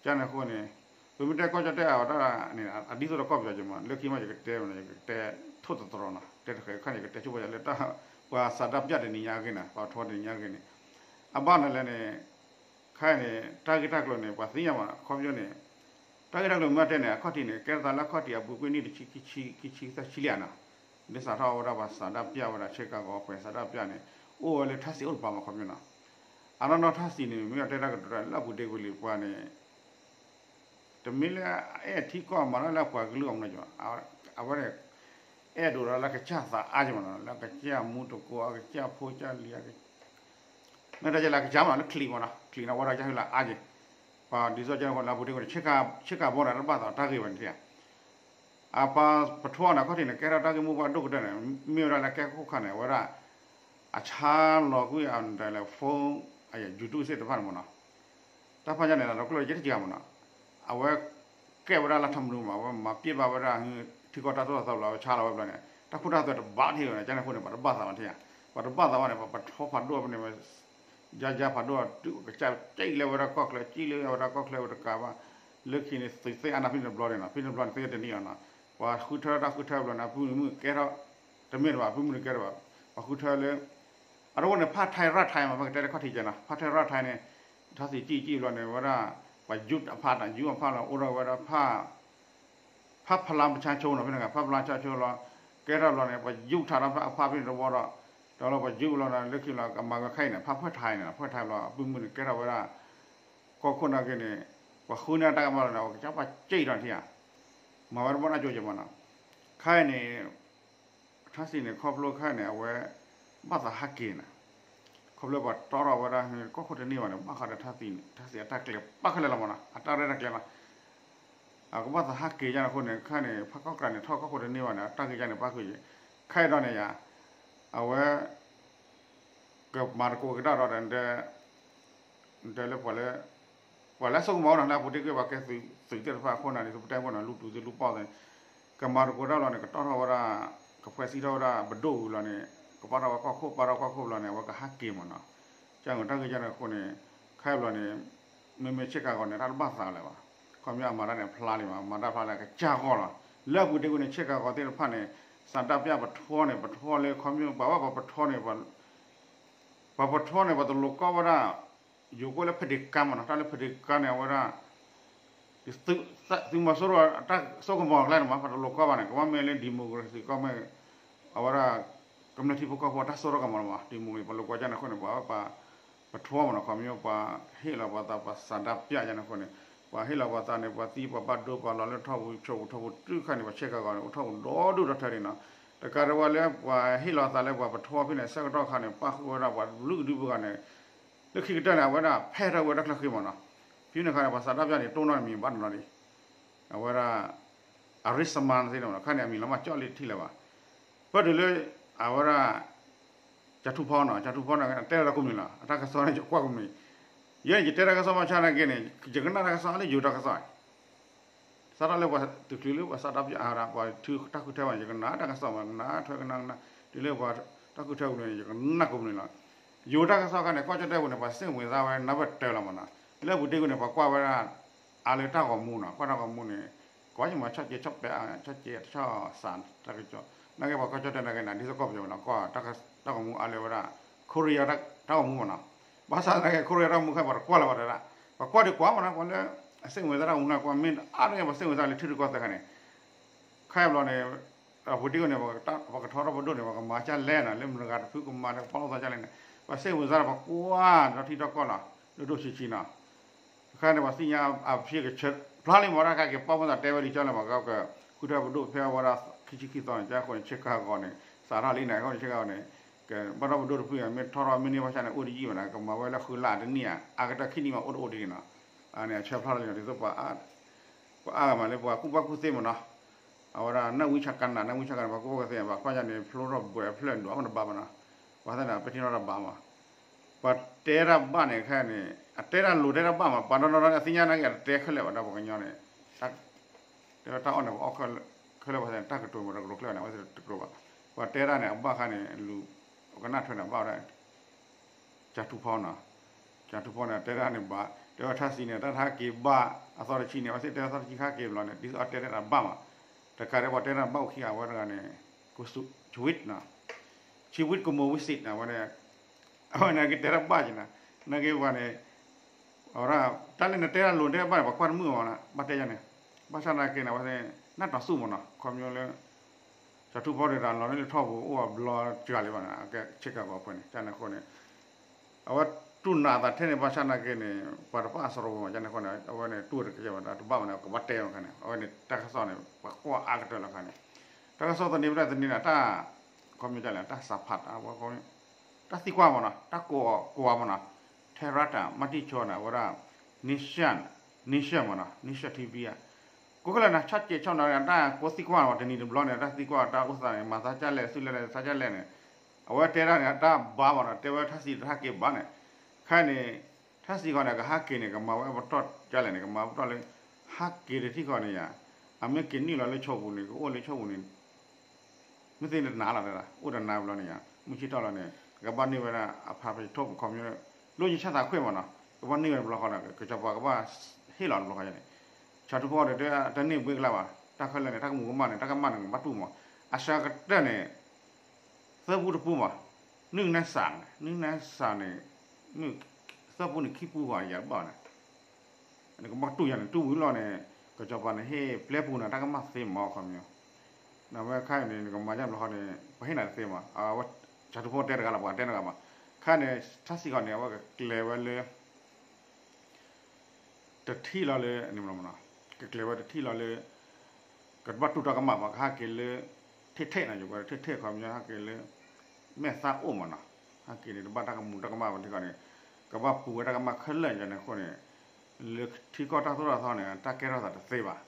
ကန့ၣ်အဃိန့ၣ် ပမ့ၢ်တဲကီၢ်ကၠီၣ်တဲၣ်အတၢ်န့ၣ် အဒ်သိးဒီးကီၢ်ပယီၤက့ၤမ့ၢ် လၢခံမ့ၢ်ယကတဲမ့ၢ်နီၤ ယကတဲထိၣ်သတြီၤနီၤ တဲတဃဲးခါန့ၣ် ယကတဲဆိပှၤယၤလၢတၢ် ပှၤဆန္ဒပြတနံၤညါအဂ့ၢ်န့ၣ် ပှၤထီတနံၤညါအဂ့ၢ်န့ၣ် အဘၣ်နၤလဲၣ်န့ၣ် ခဲအံၤန့ၣ် တၢ်ဂ့ၢ်တၢ်ကျိၤန့ၣ် ပှၤသ့ၣ်ညါမ့ၢ်နီၤ ခီဖျိန့ၣ် တၢ်ဂ့ၢ်တၢ်ကျိၤမ့ၢ်တဲန့ၣ် အခီၣ်ထံးန့ၣ် ကဲထီၣ်သးလၢအခီၣ်ထံးအပူၤကွံာ်နံၣ်တဆံခံဆံ ခံဆံသၢဆံလံဧါနီၤ ဒ်စးထီၣ်ဝဲဒၣ်ပှၤဆန္ဒပြဝဲဒၣ်ဆ့ကၤကီး ပှၤဆန္ဒပြန့ၣ် အိၣ်ဝဲလၢထါစံးအိၣ်တပၤမ့ၢ်ခီဖျိနီၤ အနီၢ်နီၢ်ထါစံးန့ၣ် မ့ၢ်အတဲတၢ်ကတိၤတၢ်လၢအပူၤတ့ၢ်ကွံာ်လံပှၤန့ၣ် တမ့ၢ်လၢအအဲၣ်ထံကီၢ်မၤတၢ်လၢအပှၤကလုာ်အီၤမ့ၢ်နီၤ အဝဲန့ၣ် အဲၣ်ဒိးဒီးလၢကစၢ်သးအါက့ၤမ့ၢ်နီၤ လၢကစၢ်မူတကိး အကစၢ်ဖိကစၢ်လံၤ မ့ၢ်တၢ်ကဲလၢကစၢ်မ့ၢ်နီၤ လၢချံးမ့ၢ်နီၤ ချံးန့ၣ် ဝဲဒၣ်ကစၢ်ဟ့ၣ်လၢအါက့ၤ ပှၤဒ်သိးကန့ၣ်အဃိလၢအပူၤတ့ၢ်ကွံာ်န့ၣ် ဆ့ကၤဘီန့ၣ် တဘၣ်သးတၢ်ဂ့ၢ်ဝဲန့ၣ် အပှၤပထွီန့ၣ် အခီၣ်ထံးန့ၣ် ကဲထီၣ်တၢ်ဂ့ၢ်မိၢ်ပှၢ်ဒိၣ်ကတၢၢ်န့ၣ် မ့ၢ်ဝဲဒၣ်လၢကဲခိၣ်ခါန့ၣ် အဝဲဒၣ် အဆါလီၤကွံာ်အ telephone အ YouTube သ့ၣ်တဖၣ်န့ၣ်မ့ၢ်နီၤ, တၢ်ဖၣ်ညါန့ၣ် ဒီးကျိၣ်ယဲၢ်တကၤမ့ၢ်နီၤ, အဝဲ ကဲဝဲဒၣ်လၢထးမနုၤမး အဝဲမၤပျဲဘၣ်ဝဲဒၣ် ထံကီၢ်တၢ်သိၣ်တၢ်သီဘျီ အဝဲဆါလီၤဝဲဘျီန့ၣ် တၢ်ခိတၢ်သွဲတဘၣ်ထံၣ်ဝဲန့ၣ် ကန့ၣ်အဃိန့ၣ် ပှၤတဘၣ်သးဘၣ်ထံၣ်ဧါ, ပှၤတဘၣ်သးဘၣ်န့ၣ် ပှၤပထွီဖးဒိၣ်ဖဲန့ၣ်ဝဲ ယါယါဖးဒိၣ် တုၤကစၢ်ကၠံၣ်လၢဝဲဒၣ်ကီၢ်ချၢ ကၠံၣ်လၢဝဲဒၣ်ကီၢ်ချၢဝဲတကးဘၣ်, လၢခံန့ၣ် သုးသ့ၣ်အါနၢ်ဖဲန့ၣ်တဘျီန့ၣ်နီၤ ဖဲန့ၣ်တဘျီန့ၣ် သုးတန့ၢ်အီၤနီၤ, ပှၤဃုထၢတၢ်ဃုထၢဘျီန့ၣ် အပုၢ်မုၢ်ကဲထီၣ် တမ့ၢ်တဘၣ် အပုၢ်မုၢ်တကဲထီၣ်ဘၣ်, ပှၤဃုထၢလၢ အတဝဲန့ၣ် ဖါထဲရၣ်ထဲမး ပကတဲတခီၣ်ထံးကဲနီၤ ဖါထဲရၣ်ထဲန့ၣ် ထါသံၣ်ကၠံၣ်ကၠံၣ်ဘျီန့ၣ် ဝဲဒၣ် ပှၤယူၢ်အဖါတၢ် ယူၢ်အဖါလီၤ အိၣ်ဒီးဝဲဒၣ်ဖါ ဖါဖလါပဆါဆိနီၤ ဖဲန့ၣ် ဖါဖလါပဆါဆိလီၤ, ကဲထီၣ်ဘျီန့ၣ် ပှၤယူၢ်ထးဒီးဖါအဖါဖဲန့ၣ်တဝီဒီး ဒီးလီၤပှၤယူၢ်လီၤန့ၣ် လၢခံလီၤ ကမၤဝဲခဲအံၤန့ၣ် ဖါဖှဲၣ်ထဲန့ၣ် ဖှဲၣ်ထဲဘျီ အပုၢ်မုၢ်န့ၣ်ကဲထီၣ်ဝဲဒၣ် ကီၢ်ခိၣ်နာ်က့န့ၣ် ပှၤဃုန့ၢ်တၢ်ကမၣ်လီၤန့ၣ် ပကစၢ်ပှၤကၠံၣ်ဒီးထံၣ်ဧါ, မၤဝဲတဘီန့ၣ်ကၠိကဲမးနီၤ, ခဲအံၤန့ၣ် ထါသံၣ်န့ၣ် ခီဖျိခဲအံၤန့ၣ် အဝဲ ဘၣ်သးဟးက့ၤနၤ, ခီဖျိပှၤတီထီၣ်ဝဲဒၣ် ကီၢ်ခိၣ်တန့ၢ်ဘၣ်န့ၣ် ဘၣ်ဃးဒီးထါသံၣ်န့ၣ် ထါသံၣ်အတၢ်ကျဲၤပၣ်ခဲလၢာ်လီၤမးနီၤ အတၢ်ရဲၣ်တၢ်ကျဲၤလီၤ, အကဘၣ်သးဟးက့ၤယါန့ၣ်အဃိန့ၣ် ခဲအံၤန့ၣ် ဖးကီၢ်ကြးန့ၣ် ထီၣ်ကီၢ်ခိၣ်တန့ၢ်ဘၣ်န့ၣ် အတၢ်ဂ့ၢ်ယါန့ၣ် ပၣ်ဃုာ်ယဲ, ခဲအံၤဒီးန့ၣ်ယါ အဝဲ ကမၤသကိးက့ၤတၢ်ဒီး တဲလၢပှၤလၢ ပှၤလၢအဆိကမိၣ်နီၤ လၢအပူၤတ့ၢ်ကွံာ်ပှၤကဲသုးသ့ၣ်တဖၣ်အခိၣ်နၢ်ဒ်သိးပတဲဖိနီၤ လူတူၢ်သ့ၣ်လူပီၣ်သ့ၣ် ကမၤသကိးတၢ်လီၤန့ၣ် ကတီၢ်ထီၣ်ဝဲဒၣ် ကဖှဲးစံးထီၣ်ဝဲဒၣ်ပဒိၣ်ဝံၤလီၤန့ၣ် ကပာ်ထီၣ်ဝဲကီၢ်ခိၣ် ပာ်ထီၣ်ကီၢ်ခိၣ်လီၤန့ၣ် အဝဲကဟးက့ၤမးနီၤ, ကၢ်န့ၣ်တၢ်ဂ့ၢ်ကၢ်န့ၣ်အဃိန့ၣ် ခဲအံၤဘျီန့ၣ် မ့မ့ၢ်ဆ့ကၤဂီၤန့ၣ် တၢ်တဘၣ်သးလၢၤဘၣ်, ခီဖျိအမၤတၢ်န့ၣ်ဖျါလံမး မၤတၢ်ဖျါလၢကစၢ်ဂီၢ်လီၤ, လၢအပူၤတ့ၢ်ကွံာ်န့ၣ် ဆ့ကၤဂီၤသ့ၣ်တဖၣ်န့ၣ် စးဒၣ်ပျၢ်ပထွီန့ၣ် ပထွီလၢခီဖျိ ပှၤဘၣ်ပှၤပထွီန့ၣ် ပှၤပထွီန့ၣ် ပှၤတလိၤကီဝဲဒၣ် ယိၤကိးလၢဖဒံးကါမးနီၤ တၢ်လၢဖဒံးကါန့ၣ် အဝဲဒၣ် သုးမီၤစိရိၤ တၢ်စိကမီၤအကျါန့ၣ်မး ပှၤတလိၤကီဘၣ်န့ၣ် ကဘၣ်မ့ၢ်လၢ democracy ကီၢ်မ့ၢ် အဝဲဒၣ် ကမျၢၢ်ထံဖိကီၢ်ဖိတၢ်စိတၢ်ကမီၤလီၤမး democracy ပလိၤကီကၢ်န့ၣ်အဃိန့ၣ် ပှၤ ပထွီမးနီၤ ခီဖျိပှၤဟ့ၣ်လီၤပှၤသး ပှၤစးဒၣ်ပျၢ်ယါန့ၣ်အဃိန့ၣ် ပှၤဟ့ၣ်လီၤပှၤသးန့ၣ် ပှၤသံပှၤဘၣ်ဒိပှၤလီၤလၢထီၣ်ပူၤ ဆိးပူၤထီၣ်ပူၤတုၤခါန့ၣ် ပှၤဆ့ကၤဂီၤန့ၣ် အိၣ်ထီၣ်ပူၤဒီဒူၣ်ဒီထၢဒံးနီၤ, တကးဒံးဝဲလၢပှၤဟ့ၣ်လီၤသးလၢပှၤပထွီဖဲန့ၣ် ဆၢကတီၢ်ခါန့ၣ် ပၣ်ဃုာ်ဝဲဒၣ်ပှၤလုၢ်ဒူၣ်ပှၤဂၤန့ၣ် လၢခံကတၢၢ်န့ၣ် အဝဲဒၣ်ဖဲထီၣ်ဝဲတၢ်ချၢဃ့မးနီၤ, ဖဲန့ၣ်ခါန့ၣ် ပှၤစးဒၣ်ပျၢ်န့ၣ် တိၢ်နီၣ်န့ၣ်မံၤဘၣ်နီၤနီၤဒံး အဝဲဒၣ် အရ့စမါသ့ၣ်န့ၣ်မးနီၤ ခါန့ၣ် အမံၤလီၤမၢ်ကၠီၣ်လံတထံၣ်လၢၤဘၣ်, ပၢၢ်တုၤလၢ အဝဲဒၣ် ကၠၤထူဖီနီၤ ကၠၤထူဖီန့ၣ် တဲလီၤတၢ်ကိးမံၤလီၤ အတၢ်ကစီၣ်န့ၣ် ယကွၢ်ကိးမံၤ, ယဲန့ၣ် ယတဲတၢ်ကစီၣ်မးဆါနာ်က့န့ၣ် ယကနၣ်တၢ်ကစီၣ်လၢယိၤတၢ်ကစီၣ် စးထီၣ်လၢပှၤတချုးလၢပှၤစးဒၣ်ပျၢ်အါဒၣ် ပှၤထုတၢ်ဃုထၢဘၣ်န့ၣ် ယကနၣ်တၢ်ကစီၣ်မး ကနၣ်ထွဲကနၣ်ကနၣ် တုၤလၢပှၤတၢ်ဃုထၢပူၤန့ၣ် ယကနၣ်ကိးမံၤလီၤ, ယိၤတၢ်ကစီၣ်ခါန့ၣ် ကီၢ်ကၠီၣ်တဲၣ်ပူၤန့ၣ် ပှၤစ့ၣ်မံၤသးဝဲနၢ်ပၢၢ်တၢၢ်လီၤမးနီၤ, လၢအပူၤတ့ၢ်ကွံာ်န့ၣ် ပှၤကွၢ်ဝဲဒၣ် အါလၢတၢ်ဂီၤမူနီၤ ကွၢ်တၢ်ဂီၤမူန့ၣ် ကွၢ်ယမၤဆီၣ်ကဲဆီၣ်ပဲ ဆီၣ်ကဲဆီၣ်စးတၢ်ကစီၣ် နာ်က့ပှၤကီၢ်ကၠီၣ်တဲၣ်နာ်က့န့ၣ် ဒ်သိးကီၢ်ပယီၤနီၤ ကွၢ်တၢ်ဂီၤမူအါလၢဝဲဒၣ် Korea တၢ်ဂီၤမူမးနီၤ, ဘၣ်ဆၣ်နာ်က့ Korea တၢ်ဂီၤမူခါပှၤတကွၢ်လၢၤဘၣ်တဒၣ်, ပှၤကွၢ်ဒံးကွၢ်မးနီၤ ပှၤလၢ အစ့ၣ်မံၤသးတၢ်ဂီၤမူခါ ကွၢ်မ့ၢ်အါဒၣ်ပှၤစ့ၣ်မံၤသးလၢထံရူၢ်ကီၢ်သဲးခါန့ၣ် ခဲအံၤဘျီန့ၣ် အပူၤတ့ၢ်ကွံာ်န့ၣ် ပှၤကထီထီၣ်ပဒိၣ်န့ၣ် ပှၤကမၤကၢ်လဲၣ်နီၤ လၢမတၤတဂၤတဖုကမၤလၢကပီၢ်လိာ်သးကၢ်လဲၣ်န့ၣ် ပှၤစ့ၣ်မံၤသးဒီးပှၤကွၢ်ဒီးထံထီၣ်ကီၢ်လီၤ ဒိၣ်ဒိၣ်ဆံးဆံးနီၤ တခါန့ၣ် ပှၤသ့ၣ်ညါအဖံးကဆၢ ဖျါလံမး တၢ်ကက့ၤပီၢ်မုၢ်သးတဲဝဲဒ်ကၠီလၢမး ကဃုထၢပဒိၣ်ဖဲအဝဲဒၣ်ခံဆံခံသီန့ၣ် ကၢ်ဃိန့ၣ် ဆ့ကၤဂီၤန့ၣ် စးထီၣ်လံန့ၣ် အဃိန့ၣ် ဆ့ကၤဂီၤန့ၣ် ကဘၣ်ထီၣ်ပဒိၣ်တဖုန့ၣ် မ့ၢ်ထီထီၣ်မ့ၢ်န့ၢ်ဘၣ်ဆၣ်န့ၣ် အိၣ်တယံာ်ဘၣ်န့ၣ် ကမၤဝဲလၢဃုလါတနံၣ်ဧါ အါကတၢၢ်ခံနံၣ်မးအိၣ်တအိၣ်ဒ်န့ၣ်နီၤ အန့ၣ်အဆၢဖျါလံန့ၣ် ဒ်သိးပှၤအါဂၤမးလၢပှၤကူၣ်ဘၣ်ကူၣ်သ့မးနီၤ အဝဲဒၣ်နၢ်ဝံဆၣ်ကနၣ် နၢ်ဝံဆၣ်ကနၣ် ပှၤကူၣ်ဘၣ်ကူၣ်သ့ ပှၤကွၢ်ယါန့ၣ် ဖျိထီၣ်ဘှဲးဖျၢၣ်ဒွးမးတဘၣ်ဘၣ်နီၤ ပှၤသ့ၣ်န့ၣ် ပဲာ်ထံနီၤတၢ်ဘၣ်မး ပှၤတဲတၢ်ဘၣ်န့ၣ်ခဲအံၤန့ၣ် အတဲတၢ်လိၤတဲတၢ်ဘၣ်မး ပှၤနီၢ်နီၢ်နီၢ်န့ၣ် အသ့ၣ်ညါနာ်က့ အတတဲခဲလၢာ်ဘၣ် ဒီးပှၤကညီန့ၣ် တဲဝဲတၢ်အီၣ်န့ၣ် ပှၤအီၣ်ခဲလၢာ် ပှၤသ့ၣ်န့ၣ် တၢ်ကတိၤမး တကတိၤကျဲန့ၣ် အဝဲသ့ၣ်တကတိၤဘၣ် ပှၤတဲတၢ်န့ၣ် အဘၣ်ခါန့ၣ် လူၤ ကနၣ်ထွဲန့ၣ် ဘၣ်ဝဲဒၣ် ကၠၤထူဖီနီၤ ကၠၤထူဖီန့ၣ် တဲတၢ်န့ၣ်ဘၣ် တဲဝဲထါစံးန့ၣ် တၢ်တဟဲက့ၤဘၣ် အသီတဆံန့ၣ် အဝဲသ့ၣ်တဲအသီတဆံဟဲက့ၤဘျီန့ၣ် ဒ်သိးအတဲတၢ်ဘၣ်မး တကးဒံးပှၤတဲတၢ်ဘၣ်အိၣ်ခံဂၤဝဲတဂၤန့ၣ် ကဆူး ဆူးဝံးနီၤ ဆူးဝံး ကမိဝံးစံး န့ၣ် အဝဲန့ၣ် အဝဲန့ၣ်ကတဲတၢ်ဘၣ်က့ၤနီၤ နာ်က့ပှၤန့ၣ် အဝဲဒၣ် တၢ်လၢနတဲတၢ်လိၤတဲတၢ်ဘၣ်န့ၣ် ပှၤကွၢ်တမုာ်ဘၣ်နီၤ ဘၣ်တဲယါန့ၣ် ဘၣ်ဆၣ်နာ်က့န့ၣ် အဝဲသ့ၣ် နၢ်တီၤဆူၣ်မးနီၤ ခီဖျိလၢ ကၠၤထူဖီဒၣ်တၢ်လီၤလၢထီၣ်ပူၤအိၣ်အဘျီစှၤလံဘၣ်န့ၣ် အကဲဆ့ကၤဂီၤဖဲန့ၣ် ကန့ၣ်အဃိန့ၣ် အဝဲတူၢ်နးအသးထဲန့ၣ် ဘၣ်ဆၣ်နာ်က့န့ၣ် ပှၤတပာ်အစီၣ်တဝီမး ကန့ၣ်အဃိန့ၣ် အဝဲန့ၣ်တူၢ်တကဲဘၣ် တဘၣ်ဘၣ်န့ၣ် ကဘၣ်တဲမးခါန့ၣ် အဝဲန့ၣ်တၢ်ကစီၣ်န့ၣ် ပှၤကွၢ်အါကတၢၢ်လီၤခါန့ၣ် တၢ်ကစီၣ်သန့ၤဖဲလဲၣ်သန့ၤန့ၣ် တၢ် ခီပညီလဲၣ် တၢ်စးဖး တၢ်သံကွၢ်မးနီၤ တၢ်ကိးကိးမးနီၤ ထဲရၣ်တၢ် မၤတံၢ်ဆီန့ၣ် အဝဲဒၣ် Nation Nation မးနီၤ Nation TV ဧါ ကိးကလၢာ်န့ၣ် ဆီၣ်ကဲးဆီၣ်နီၤန့ၣ် အတၢ်ကိးသံကွၢ်မး တနံၤတဘျီန့ၣ် အတၢ်သံကွၢ်တၢ်အိၣ်သးန့ၣ် မၤသးကၢ်လဲၣ် သုးလဲၣ်လဲၣ် သးကၢ်လဲၣ်န့ၣ် အဝဲတဲဒၣ်န့ၣ် အတၢ်ဘါမးနီၤ တဲဝဲထၣ်စံးတဟးက့ၤဘၣ်န့ၣ် ခဲအံၤန့ၣ် ထၣ်စံးဃီန့ၣ် ကဟးက့ၤန့ၣ် ကမၤဝဲပတီၢ်ကၢ်လဲၣ်န့ၣ် ကမၤပတီၢ်လၢ ဟးက့ၤတထံၣ်ဃီန့ၣ်ယါ အမ့ၢ်က့ၤနုာ်လီၤလၢဆိပူၤန့ၣ် ကအိၣ်လၢဆိပူၤန့ၣ် မ့ၢ်သ့ၣ်တနၤလီၤ အိၣ်တနၤဘျီန့ၣ်ယါ မုၢ်ဆ့ၣ်ထီၣ်လီၤန့ၣ် ကဘၣ်န့ၢ်ဝဲဒၣ်အဖါဖဲထိၣ်ခီပညီ လိၣ်ယဆၣ်သးခွဲးမးနီၤ ကဘၣ်န့ၢ်ဝဲတဘျီဃီဒီး ကစီၤပၤကဘၣ်ဟ့ၣ်လီၤတဘျီဃီန့ၣ် ဆၣ်ထူဖီဒီးတန့ၢ်ဘှ့ကလါဘၣ် တၢ်ခဲလၢာ်န့ၣ် တၢ်ကမူၤကမၣ်န့ၣ် တၢ်ကမၣ်န့ၣ် ကဘၣ်တူၢ်မး အစှၤကတၢၢ်န့ၣ် သၢပူတပူမး နုၢ်နၢ်စးန့ၣ် နုၢ်နၢ်စးန့ၣ် သၢပူန့ၣ်ခံပူဘၣ်ယၤတဘၣ်န့ၣ် နကဘၣ်တူၢ်ယၤန့ၣ် တူၢ်ဝံၤလီၤန့ၣ် ကစီၤပၤန့ၣ်ဟ့ၣ်ပျဲပူၤန့ၣ် တၢ်ကမၣ်သ့မးခီပညီ နဝဲခါအံၤန့ၣ် နကမၤယါဘျီဃီန့ၣ် ပှၤဟ့ၣ်နၤတသ့မး အဝဲ ဆၣ်ထူဖီတဲတဂၤလီၤ ပှၤတဲတဂၤဘၣ် ခါန့ၣ် ထၣ်စံးဃီန့ၣ် အဝဲကကျဲၤဝဲလၢ တထံၣ်လီၤလၢ ကကျဲၤဝဲတထံၣ်လီၤလၢ ကဘၣ်တူၢ်တၢ်ကမၣ်ဘၣ် ကဟးက့ၤလၢ ထဲထဲနီၤ ယိၤဝဲထဲထဲခီပညီ ဟးက့ၤလၢ မဲာ်သၣ်အိၣ်မးနီၤ ဟးက့ၤန့ၣ် တဘၣ်တၢ်ကမူၤတၢ်ကမၣ်ဘၣ်ထံၣ်ဃီန့ၣ် ကဘၣ်ပူၤဝဲတၢ်ကမၣ်ခဲလၢာ်န့ၣ်အဃိန့ၣ် လၢထံကီၢ်တၢ်သိၣ်တၢ်သီန့ၣ် တၢ်ကဲထီၣ်သးတသ့ဘၣ်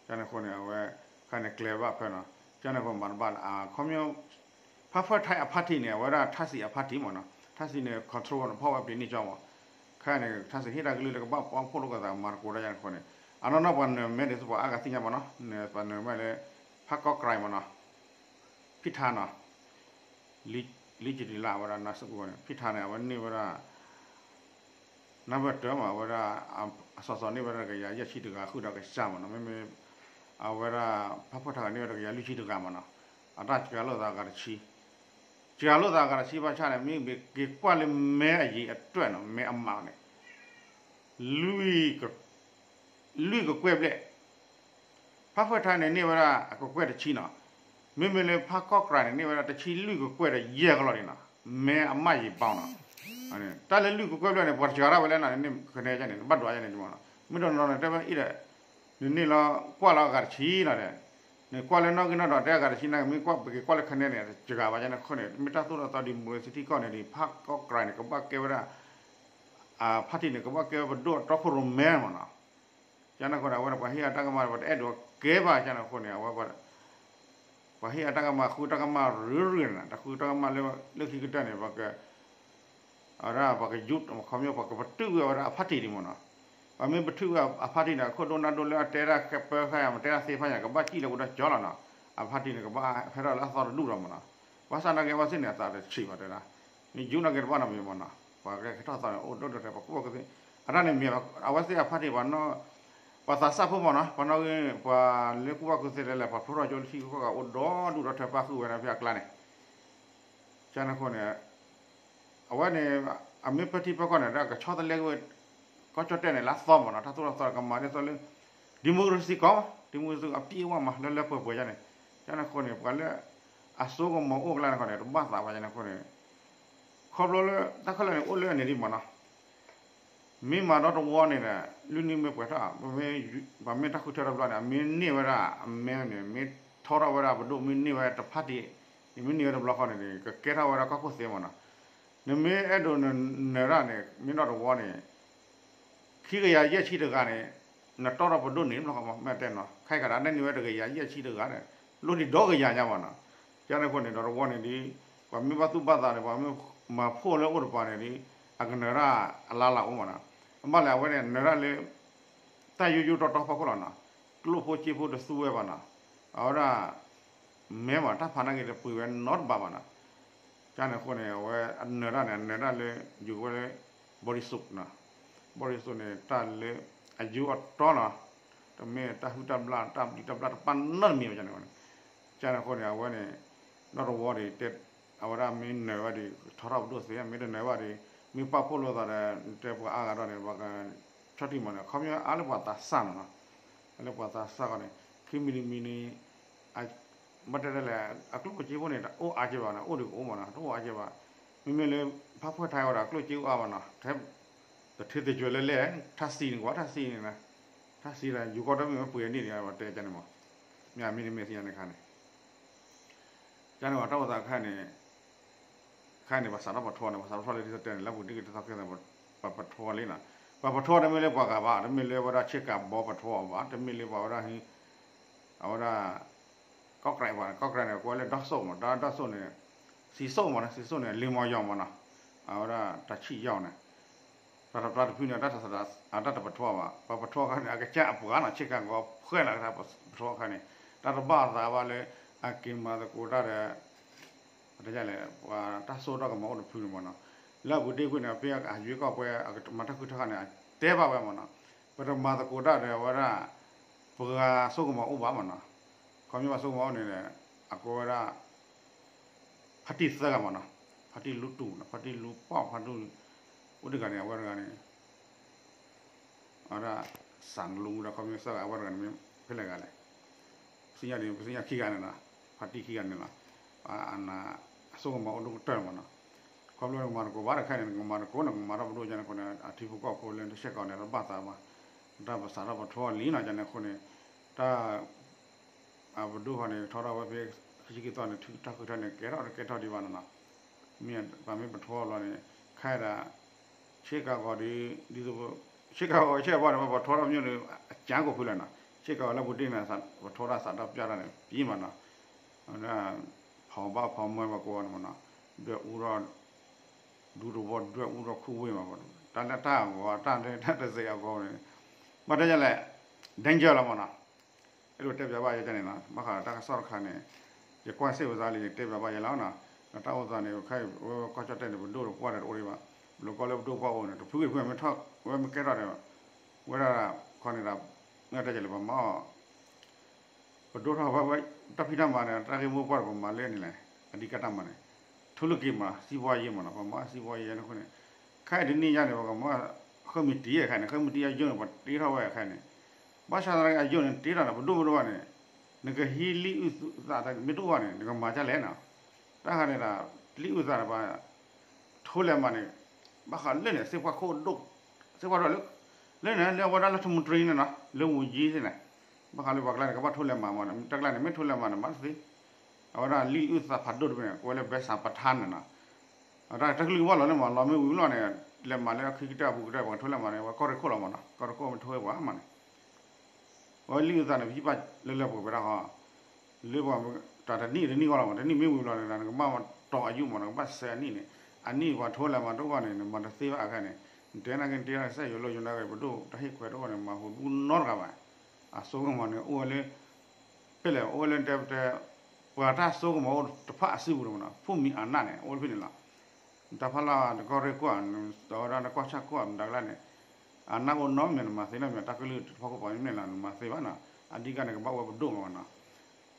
ကန့ၣ်အဃိန့ၣ် အဝဲ ခါန့ၣ်ကျဲၤဘၣ်ဖဲနီၤ ကန့ၣ်အဃိမၤတဘၣ်လၢ အခီပညီ ဖးဖၢၣ်ထါအဖါတံၢ်န့ၣ် အဝဲဒၣ်ထၣ်စံးအဖါတံၢ်မးနီၤ ထၣ်စံးန့ၣ် control ဖီၣ်ဝဲပျံၤန့ၢ်ကၠီမး ခဲအံၤန့ၣ် ထၣ်စံးဟ့ၣ်တၢ်ကလုၢ်လၢကဘၣ်ပီဖှိၣ်လိာ်ကသးမၤသကိးတၢ်ယါန့ၣ်အဃိန့ၣ် အနီၢ်နီၢ်ပှၤနၢၤမဲဒ်သိးပှၤအါဂၤသ့ၣ်ညါမးနီၤ ပှၤနၢၤမဲလၢ ဖးကီၢ်ကြၢ်မးနီၤ ဖံထါနီၤ လံကတံလါဝဲဒၣ်နီၤစကူဝဲန့ၣ် ဖံထါန့ၣ် အဝဲန့ၢ်ဝဲဒၣ် နၢ်ပၢၢ်တၢမး အဝဲဒၣ် အစီၤစီၤန့ၢ်ဝဲဒၣ်တကယၤယဲၢ်ဆံတဂၤ ဃုာ်ဒီးကစၢ်မးနီၤ မ့မ့ၢ် အဝဲဒၣ် ဖးဖၢၣ်ထါန့ၢ်ဝဲတကယၤလွံၢ်ဆံတဂၤမးနီၤ အတၢ်စှၤလိာ်သးအဂၤတဆံ စှၤလိာ်သးအဂၤတဆံဘၣ်ဆၣ်န့ၣ် မ့ၢ်က့ၤကွၢ်လၢမဲအယံၤအတွဲနီၤ မဲအမးန့ၣ် လွံၢ် လွံၢ်ကကွဲၢ်ဘျဲၣ် ဖးဖၢၣ်ထါန့ၣ်န့ၢ်ဝဲဒၣ်အကကွဲၢ်တဆံနီၤ မ့မ့ၢ်လၢဖးကီၢ်ကြၢ်န့ၣ် န့ၢ်ဝဲဒၣ်တဆံလွံၢ်ကကွဲၢ်ဒီးယဲၢ်ကလီၢ်န့ၣ်နီၤ မဲအမးယံၤဘီနီၤ တၢ်လၢလွံၢ်ကကွဲၢ်ဘျဲၣ်န့ၣ် ပှၤတစှၤတၢ်ဝဲလဲၣ်နီၤ န့ၢ်ကနဲန့ၣ် နဘၣ်ဒွးယဲန့ၣ်မးနီၤ မ့ၢ်ဒီးနီၤန့ၣ် တဲဝဲအံၤဒီး နန့ၢ်လီၤကွၢ်လီၤအဂၤတဆံနီၤဒီး နကွၢ်လၢနီၣ်ဂံၢ်နီၣ်ဒွးတဲအဂၤတဆံန့ၣ် မ့ၢ်ကွၢ်ပက့ၤကွၢ်လၢခဲနဲန့ၣ် တစှၤဘၣ်ယဲန့ၣ်အဃိန့ၣ် မ့ၢ်တၢ်သိၣ်တၢ်သီဒ်မူဝဲစထံကီၢ်န့ၣ်ဒီး ဖးကီၢ်ကြၢ်န့ၣ် ကဘၣ်ကဲဝဲဒၣ် အဖါတံၢ်န့ၣ် ကဘၣ်ကဲဝဲပဒိၣ်အတီခိၣ်ရိၣ်မဲမးနီၤ ကန့ၣ်အဃိန့ၣ် အဝဲန့ၣ်ပှၤဟ့ၣ်အတၢ်ကမၣ် ပတအဲၣ်ဒိးကဲဘၣ်ကန့ၣ်အဃိန့ၣ် အဝဲ ပှၤဟ့ၣ်အတၢ်ကမၣ် ဃုတၢ်ကမၣ်ရုၢ်ရုၢ်န့ၣ် တၢ်ဃုတၢ်ကမၣ်လၢခံကတၢၢ်န့ၣ် ပက အဝဲဒၣ် ပှၤကယူး ခီပညီ ပှၤကပတုာ်ဝဲအဝဲဒၣ်အဖါတံၢ်ဒံးမးနီၤ ပှၤမ့ၢ်ပတုာ်ဝဲအဖါတံၢ်န့ၣ် အခိၣ်ဒိၣ်နၢ်ဒိၣ်လၢအတဲဒၣ်ပၢဃာ်ယၤ မ့ၢ်တဲဒၣ်သ့ဖးယၤ ကဘၣ်စံၣ်လၢအိၣ်ဒီးကၠီလီၤနီၤ အဖါတံၢ်န့ၣ် ကဘၣ်ဟဲထီၣ်လၢအသီတဒူၣ်ဒီးမးနီၤ ဘၣ်ဆၣ်နာ်က့အဝဲသ့ၣ်န့ၣ် အသးတဆံးဘၣ်တဲဒၣ် နယူးနာ်က့တဘၣ်နီတမံၤမးနီၤ ပှၤကဟဲထီၣ်သီန့ၣ် အိၣ်ဒိၣ်ဒိၣ်ထဲ ပှၤကူၣ်ဘၣ်ကူၣ်သ့ အတၢ်န့ၣ်မ့ၢ် အဝဲသ့ၣ်အဖါတံၢ်ပှၤနီၣ် ပှၤသးစၢ်ဖိမးနီၤ ပှၤနီၣ်ဂံၢ် ပှၤလၢကူၣ်ဘၣ်ကူၣ်သ့လဲၣ်လဲၣ် ပှၤဖျိထီၣ်ကၠိလၢထံဂုၤကီၢ်ဂၤအိၣ်ဒီဒူၣ်ဒီထၢပၣ်ဃုာ်ဝဲဒၣ်ဖဲအကျါန့ၣ် ကန့ၣ်အဃိန့ၣ် အဝဲန့ၣ် အမ့ၢ်ပၢထံပၢကီၢ်န့ၣ် ဒီးကဆီတလဲက့ၤဝဲ ကီၢ်ကၠီၣ်တဲၣ်န့ၣ် လၢအသီမးနီၤ တၢ်သိၣ်တၢ်သီကမၤဒ်သိးလၢ democracy ကီၢ် democracy အပြည့်အဝမး လၢလၢပှဲၤပှဲၤယါန့ၣ် ကန့ၣ်အဃိန့ၣ် ပှၤလၢ အစိကမီၤအိၣ်ကျါန့ၣ်ဃိန့ၣ် တဘၣ်သးဘၣ်ယါန့ၣ်အဃိန့ၣ် ခီဖျိလၢတၢ်ခဲလၢာ်န့ၣ် အိၣ်လၢအန့ၣ်ဒံးမးနီၤ မ့ၢ်မၤဒီတဝီန့ၣ်ဒီး လွံၢ်နံၣ်မ့ၢ်ပှဲၤထီၣ် ပမ့ၢ်တၢ်ဃုထၢတဘျီန့ၣ် အမ့ၢ်န့ၢ်ဝဲဒၣ် အမဲန့ၣ် မ့ၢ်ထီထီၣ်ဝဲဒၣ်ပဒိၣ် မ့ၢ်န့ၢ်ဝဲတဖါတံၢ် မ့ၢ်န့ၢ်ဝဲတဘျီဃီန့ၣ် ကကဲထီၣ်ဝဲဒၣ်ကီၢ်ခိၣ်သ့မးနီၤ နမ့ၢ်အဲၣ်ဒိးနနၢၤတၢ်န့ၣ် မ့ၢ်ဒီတဝီန့ၣ် ခံကယၤယဲၢ်ဆံတဂၤန့ၣ် နတီထီၣ်ပဒိၣ်န့ၣ်တဘျီဃီမး မ့ၢ်တဲနီၤ ခဲအံၤကဒၣ်န့ၢ်န့ၢ်ဝဲတကယၤယဲၢ်ဆံတဂၤန့ၣ် လိၣ်ဒံးဒီကယၤညါမးနီၤ ကန့ၣ်အဃိန့ၣ် ဒီတဝီန့ၣ်ဒီး ပှၤမ့ၢ်ဘၣ်သူၣ်ဘၣ်သးန့ၣ် ပှၤမ့ၢ်မၤဖှိၣ်လၢအိၣ်တပၤန့ၣ်ဒီး အကနၢၤတၢ်အလါလၢအိၣ်မးနီၤ အဘၣ်လဲၣ်အဝဲန့ၣ် နၢၤတၢ်လၢ တၢ်ယိယိတီတီဖီခိၣ်လီၤနီၤ ကျိၣ်ဖိစ့ဖိတသူဝဲဘၣ်နီၤ အဝဲဒၣ် မဲမး တၢ်ဖးနာ်က့ၤတပှ့ၤဝဲနီတဘးဘၣ်နီၤ ကန့ၣ်အဃိန့ၣ် အဝဲအနၢၤတၢ်န့ၣ် အနၢၤတၢ်လၢ ယူၤဝဲလၢ body soap နီၤ body soap န့ၣ် တၢ်လၢ အယူၤအတီနီၤ တမ့ၢ်တၢ်ဟုၣ်တၢ်ဘျၣ် တၢ်ဘျံးတၢ်ဘျၣ်တပာ်နီတမံၤဘၣ်န့ၣ် ကန့ၣ်အဃိန့ၣ် အဝဲန့ၣ် နီတဝီဒီး တဲ အဝဲဒၣ်မ့ၢ်နၢၤဘၣ်ဒီး ထီထီၣ်ပဒိၣ်သ့ မ့ၢ်တနၢၤဘၣ်ဒီး မ့ၢ်ပာ်ဖှိၣ်လိာ်သးဒီး တဲပှၤအါဂၤဒီးန့ၣ် ပှၤက ဆီၣ်တံၢ်မးန့ၣ် ခီပညီအါလၢပှၤသးစၢ်မးနီၤ လၢပှၤသးစၢ်ဃီန့ၣ် ခံမံၤတမံၤန့ၣ် ဘၣ်တဲဒ်လဲၣ် အကျိၣ်ဖိစ့ဖိန့ၣ် တအိၣ်အါကဲဘၣ်နီၤ အိၣ်ဒံးကအိၣ်မးနီၤ တအိၣ်အါကဲဘၣ် မ့မ့ၢ်လၢ ဖးဖှဲၣ်ထါဝဲဒီး အကျိၣ်စ့အိၣ်အါမးနီၤ ထဲ တထံၣ်တကြၢးလၢလဲၣ် ထၣ်စံးန့ၣ်ကွၢ် ထၣ်စံးန့ၣ် ထၣ်စံးဒီး ယူၤကီၢ်တမ့ၢ်ဝဲပှ့ၤအနံၣ်န့ၣ် ပှၤတဲကန့ၣ်မး မ့ၢ်အမ့ၢ်တမ့ၢ်သ့ၣ်ညါန့ၣ်ခါန့ၣ် ကန့ၣ်ဝဲတၢ်အိၣ်သးခဲအံၤန့ၣ် ခဲအံၤန့ၣ် ပှၤစးထီၣ်ပထွီန့ၣ် ပှၤစးထီၣ်ပထွီလၢဒ်သိးတဲန့ၣ် လၢပူၤဒ်က့ၤတသီကဲသး ပပထွီလံနီၤ ပှၤပထွီတမ့ၢ်လၢပှၤဂၤဘၣ်, တမ့ၢ်လၢဝဲဒၣ်ဆ့ကၤဘီပထွီအီၤဘၣ်, တမ့ၢ်လၢပှၤဝဲဒၣ် အဝဲဒၣ် ကီၢ်ကြဲးဘၣ်, ကီၢ်ကြဲးန့ၣ် ကိးဝဲလၢဒီစိၣ်မး, ဒီစိၣ်န့ၣ် စံစိၣ်မးနီၤ, စံစိၣ်န့ၣ် လံာ်မီၤယီၤမးနီၤ, အဝဲဒၣ်တၢ်ဆံၣ်ယီၤန့ၣ် တၢ်တဖျါတဖုန့ၣ် တၢ်တပထွီဘၣ်, ပှၤပထွီအခါန့ၣ် အကစၢ်အပှၤနီၤ, ဆ့ကၤဂီၤဖှဲလီၤကထါ ပထွီအခါန့ၣ် တၢ်တဘၣ်အသးဘၣ်လၢ အက့ၤမၤသကိးတၢ်ဒီး ပတဲလဲၣ် ပှၤတၢ်စိတၢ်ကမီၤအိၣ်တဖုန့ၣ်မးနီၤ, လၢအပူၤတ့ၢ်ကွံာ်န့ၣ် ဖဲအယွ့ကီၢ်ပှဲၤ အကမၤတၢ်ခုၣ်တၢ်ဃၣ်န့ၣ် အတဲဘၣ်ဝဲမးနီၤ, ပတမၤသကိးတၢ်ဒီးဝဲဒၣ် ပှၤစိကမီၤအိၣ်ဘၣ်မးနီၤ, ခီဖျိပှၤစိကမီၤအိၣ်န့ၣ် အကိးဝဲဒၣ် ဖါတံၢ်သၢဂၤမးနီၤ, ဖါတံၢ်လူတူၢ်နီၤ, ဖါတံၢ်လူပီၢ်, ဖါတံၢ် အိၣ်တဂၤန့ၣ် အဝဲတဂၤန့ၣ် အဝဲဒၣ် စၣ်လူဒီး ခီဖျိသၢဂၤ အဝဲတဂၤန့ၣ်မ့ၢ်ဖဲလဲၣ်ဂၤလဲၣ်, ပသ့ၣ်ညါဒ် ပသ့ၣ်ညါခံဂၤန့ၣ်နီၤ, ဖါတံၢ်ခံဂၤန့ၣ်လီၤ, အစိကမီၤအိၣ်ဒိၣ်ကတၢၢ်မးနီၤ, ခီဖျိနကမၤသကိးဘၣ်တခါန့ၣ် နကမၤသကိး နကမၤထီၣ်ပဒိၣ်ယါန့ၣ်အဃိန့ၣ် အထံဖိကီၢ်ဖိလၢတဆဲးကီးန့ၣ် တဘၣ်သးဘၣ်, တၢ်ပစးထီၣ်ပထွီလံနီၤ ယါန့ၣ်အဃိန့ၣ် တၢ် အပဒိၣ်ဃီန့ၣ် ထီထီၣ်ဝဲဖဲ ခံဆံခံသီန့ၣ် ထုးတၢ်ဃုထၢန့ၣ် ကဲထီၣ်တကဲထီၣ်ဒံးဘၣ်နီၤနီၤ, မ့ၢ်ပမ့ၢ်ပထွီလီၤန့ၣ် ခဲအံၤဒၣ် ဆ့ကၤဂီၤဒီး ဒ်သိး ဆ့ကၤဂီၤဆ့ကၤဘီန့ၣ် ပထွီထီၣ်ပညိၣ်ဒီး အကၠါကိးဖုလဲၣ်နီၤ, ဆ့ကၤဂီၤလၢပူၤတ့ၢ်န့ၣ် ပထွီတၢ်သးတၢ်ပျၢ်တၢ်န့ၣ် ပံၤမးနီၤ, ဖီၣ်ဘၣ်ဖီၣ်မၢဘၣ်ကိးဂၤန့ၣ်မးနီၤ, ဒွဲၣ်အူထီၣ် ဒူတဝီဒွဲၣ်အူထီၣ်ခူဝ့ၢ်မး, တၢ်လၢတၢ်ဂီၤ တၢ်လၢတၢ်တစဲးအဂီၢ်န့ၣ် ဘၣ်တဲယလဲၣ် danger လီၤမးနီၤ, အဲၣ်ဒိးတဲပၠးဘၣ်ယဲန့ၣ်နီၤ, ဘၣ်ဃးတၢ်ကစီၣ်တခါန့ၣ် ယကွၢ်စ့ၢ်ဝဲသးလံ ယတဲပၠးဘၣ်ယဲလီၤနီၤ, ဒီးတၢ်အိၣ်သးန့ၣ် ခဲအံၤဝဲကီၢ်ကၠီၣ်တဲၣ်န့ၣ် ပဒိၣ်ဒီးပှၢ်ဒီးတအိၣ်ဒံးဘၣ်, ဘျုးကီၢ်လၢပဒိၣ်ပှၢ်အိၣ်န့ၣ် တဖုဂ့ၤတဖုဂ့ၤမ့ၢ်ထီၣ် ဝဲမ့ၢ်ကဲထီၣ်ဒီး ဝဲဒၣ်ခီန့ၣ်ဒီး မ့ၢ်တဲယလဲၣ် ပမၤအီၣ် ပဒိၣ်ထီၣ်ဝဲ တၢ်ဖံးတၢ်မၤန့ၣ် တၢ်ဂ့ၢ်မိၢ်ပှၢ်ဒီးပမၤလၢန့ၣ်လဲၣ်, အဓိကတၢ်မၤန့ၣ် ထူလက့ၤမး စံးဘှါယဲမးနီၤ, ပမၤစံးဘှါယဲန့ၣ်အဃိန့ၣ် ခဲအံၤတနံၣ်ညါန့ၣ် ပကမၤ ဃ့ၢ်မံၤတံၢ်အခါန့ၣ် ဃ့ၢ်မံၤတံၢ်အယိၣ်န့ၣ် ပတ့ထီၣ်ဝဲအခါန့ၣ် ဘၣ်ဆၣ်သနာ်က့အယိၣ်န့ၣ် တ့ထီၣ်န့ၣ် ပဒိၣ်မ့ၢ်တအိၣ်ဘၣ်န့ၣ် နကဟံးလံာ်အုၣ်သးမ့ၢ်တအိၣ်ဘၣ်န့ၣ် နကမၤဒ်လဲၣ်နီၤ, တၢ်ခါန့ၣ်ဒီး လံာ်အုၣ်သးန့ၣ် ပ ထိလဲၤမးန့ၣ် ဘၣ်ဃးလၢန့ၣ် သ့ၣ်ပှၢ်ခိၣ်ဒိၣ် သ့ၣ်ပှၢ်ဒိၣ်လၢ လၢန့ၣ် လၢအဝဲဒၣ်လၢထမူတရံန့ၣ်နီၤ လၢဝူၤယံၤသ့ၣ်န့ၣ် ဘၣ်ဃးလၢပှၤကျါန့ၣ် ကဘၣ်ထိလဲၤမးမးန့ၣ် တၢ်ကျါန့ၣ် မ့ၢ်ထိလဲၤမးန့ၣ် မၤတသ့ အဝဲဒၣ်လံာ်အုၣ်သးဖးဒိၣ်တဘ့ၣ်န့ၣ် ကိးဝဲလၢဘဲစးပထါန့ၣ်နီၤ အတၢ်ကလုၢ်ဘၣ်လီၤလၢမး လီၤမ့ၢ်ဝံၤလီၤန့ၣ် လဲၤမးလၢအခံကတၢၢ်အပူၤကတၢၢ် ပှၤထိလဲၤမးန့ၣ် ဝဲကီၢ်ရ့ၣ်ခိၣ်လီၤမးနီၤ ကီၢ်ရ့ၣ်ခိၣ်မ့ၢ်ထိဝဲပှၤမးန့ၣ် အဝဲလံာ်အုၣ်သးန့ၣ် ပဟံးဘၣ်လၢလၢပှဲၤပှဲၤတၢ်ဃီ လၢပှၤ တၢ်တနံၣ်တနံၣ်ဂီၢ်လီၤမး တနံၣ်မ့ၢ်ဝံၤလီၤန့ၣ် နကဘၣ်မၤတီၤအယုၢ်မး နကဘၣ်ဆဲးအနံၣ်န့ၣ် အနံၣ်ပှၤထိလဲၤမးတအိၣ်ဘၣ်န့ၣ် နမၤတသ့ဘၣ်အခါန့ၣ် နတဲနာ်က့နတဲစဲယိၤလိယိၤနာ်က့ ပဒိၣ်တၢ်ဟ့ၣ်ခွဲးတအိၣ်န့ၣ် မၤဟူးဒူနီတဂၤဘၣ် အစိကမီၤန့ၣ် အိၣ်ဝဲလၢ ဖဲလဲၣ် အိၣ်ဝဲလၢတဲတဲ ပှၤတၢ်စိကမီၤအိၣ်တဖၣ်အစုပူၤန့ၣ်မးနီၤ ဖူၣ်မံၤအနၢ်န့ၣ် အိၣ်ဝဲဖဲန့ၣ်လီၤ နတၢ်ဖီလာ်နကီၢ်ရ့ၣ်ခိၣ် နဝဲဒၣ်နကီၢ်ဆၣ်ခိၣ် မတၤကျါန့ၣ် အနၢ်အိၣ်နီတမံၤ နမၤသ့နီတမံၤ တၢ်ကလုၢ်တဖီခိၣ်ပှၤမ့ၢ်န့ၣ်လီၤ နမၤသ့ဘၣ်နီၤ အဓိကန့ၣ် ကဘၣ်ဝဲပဒိၣ်မးနီၤ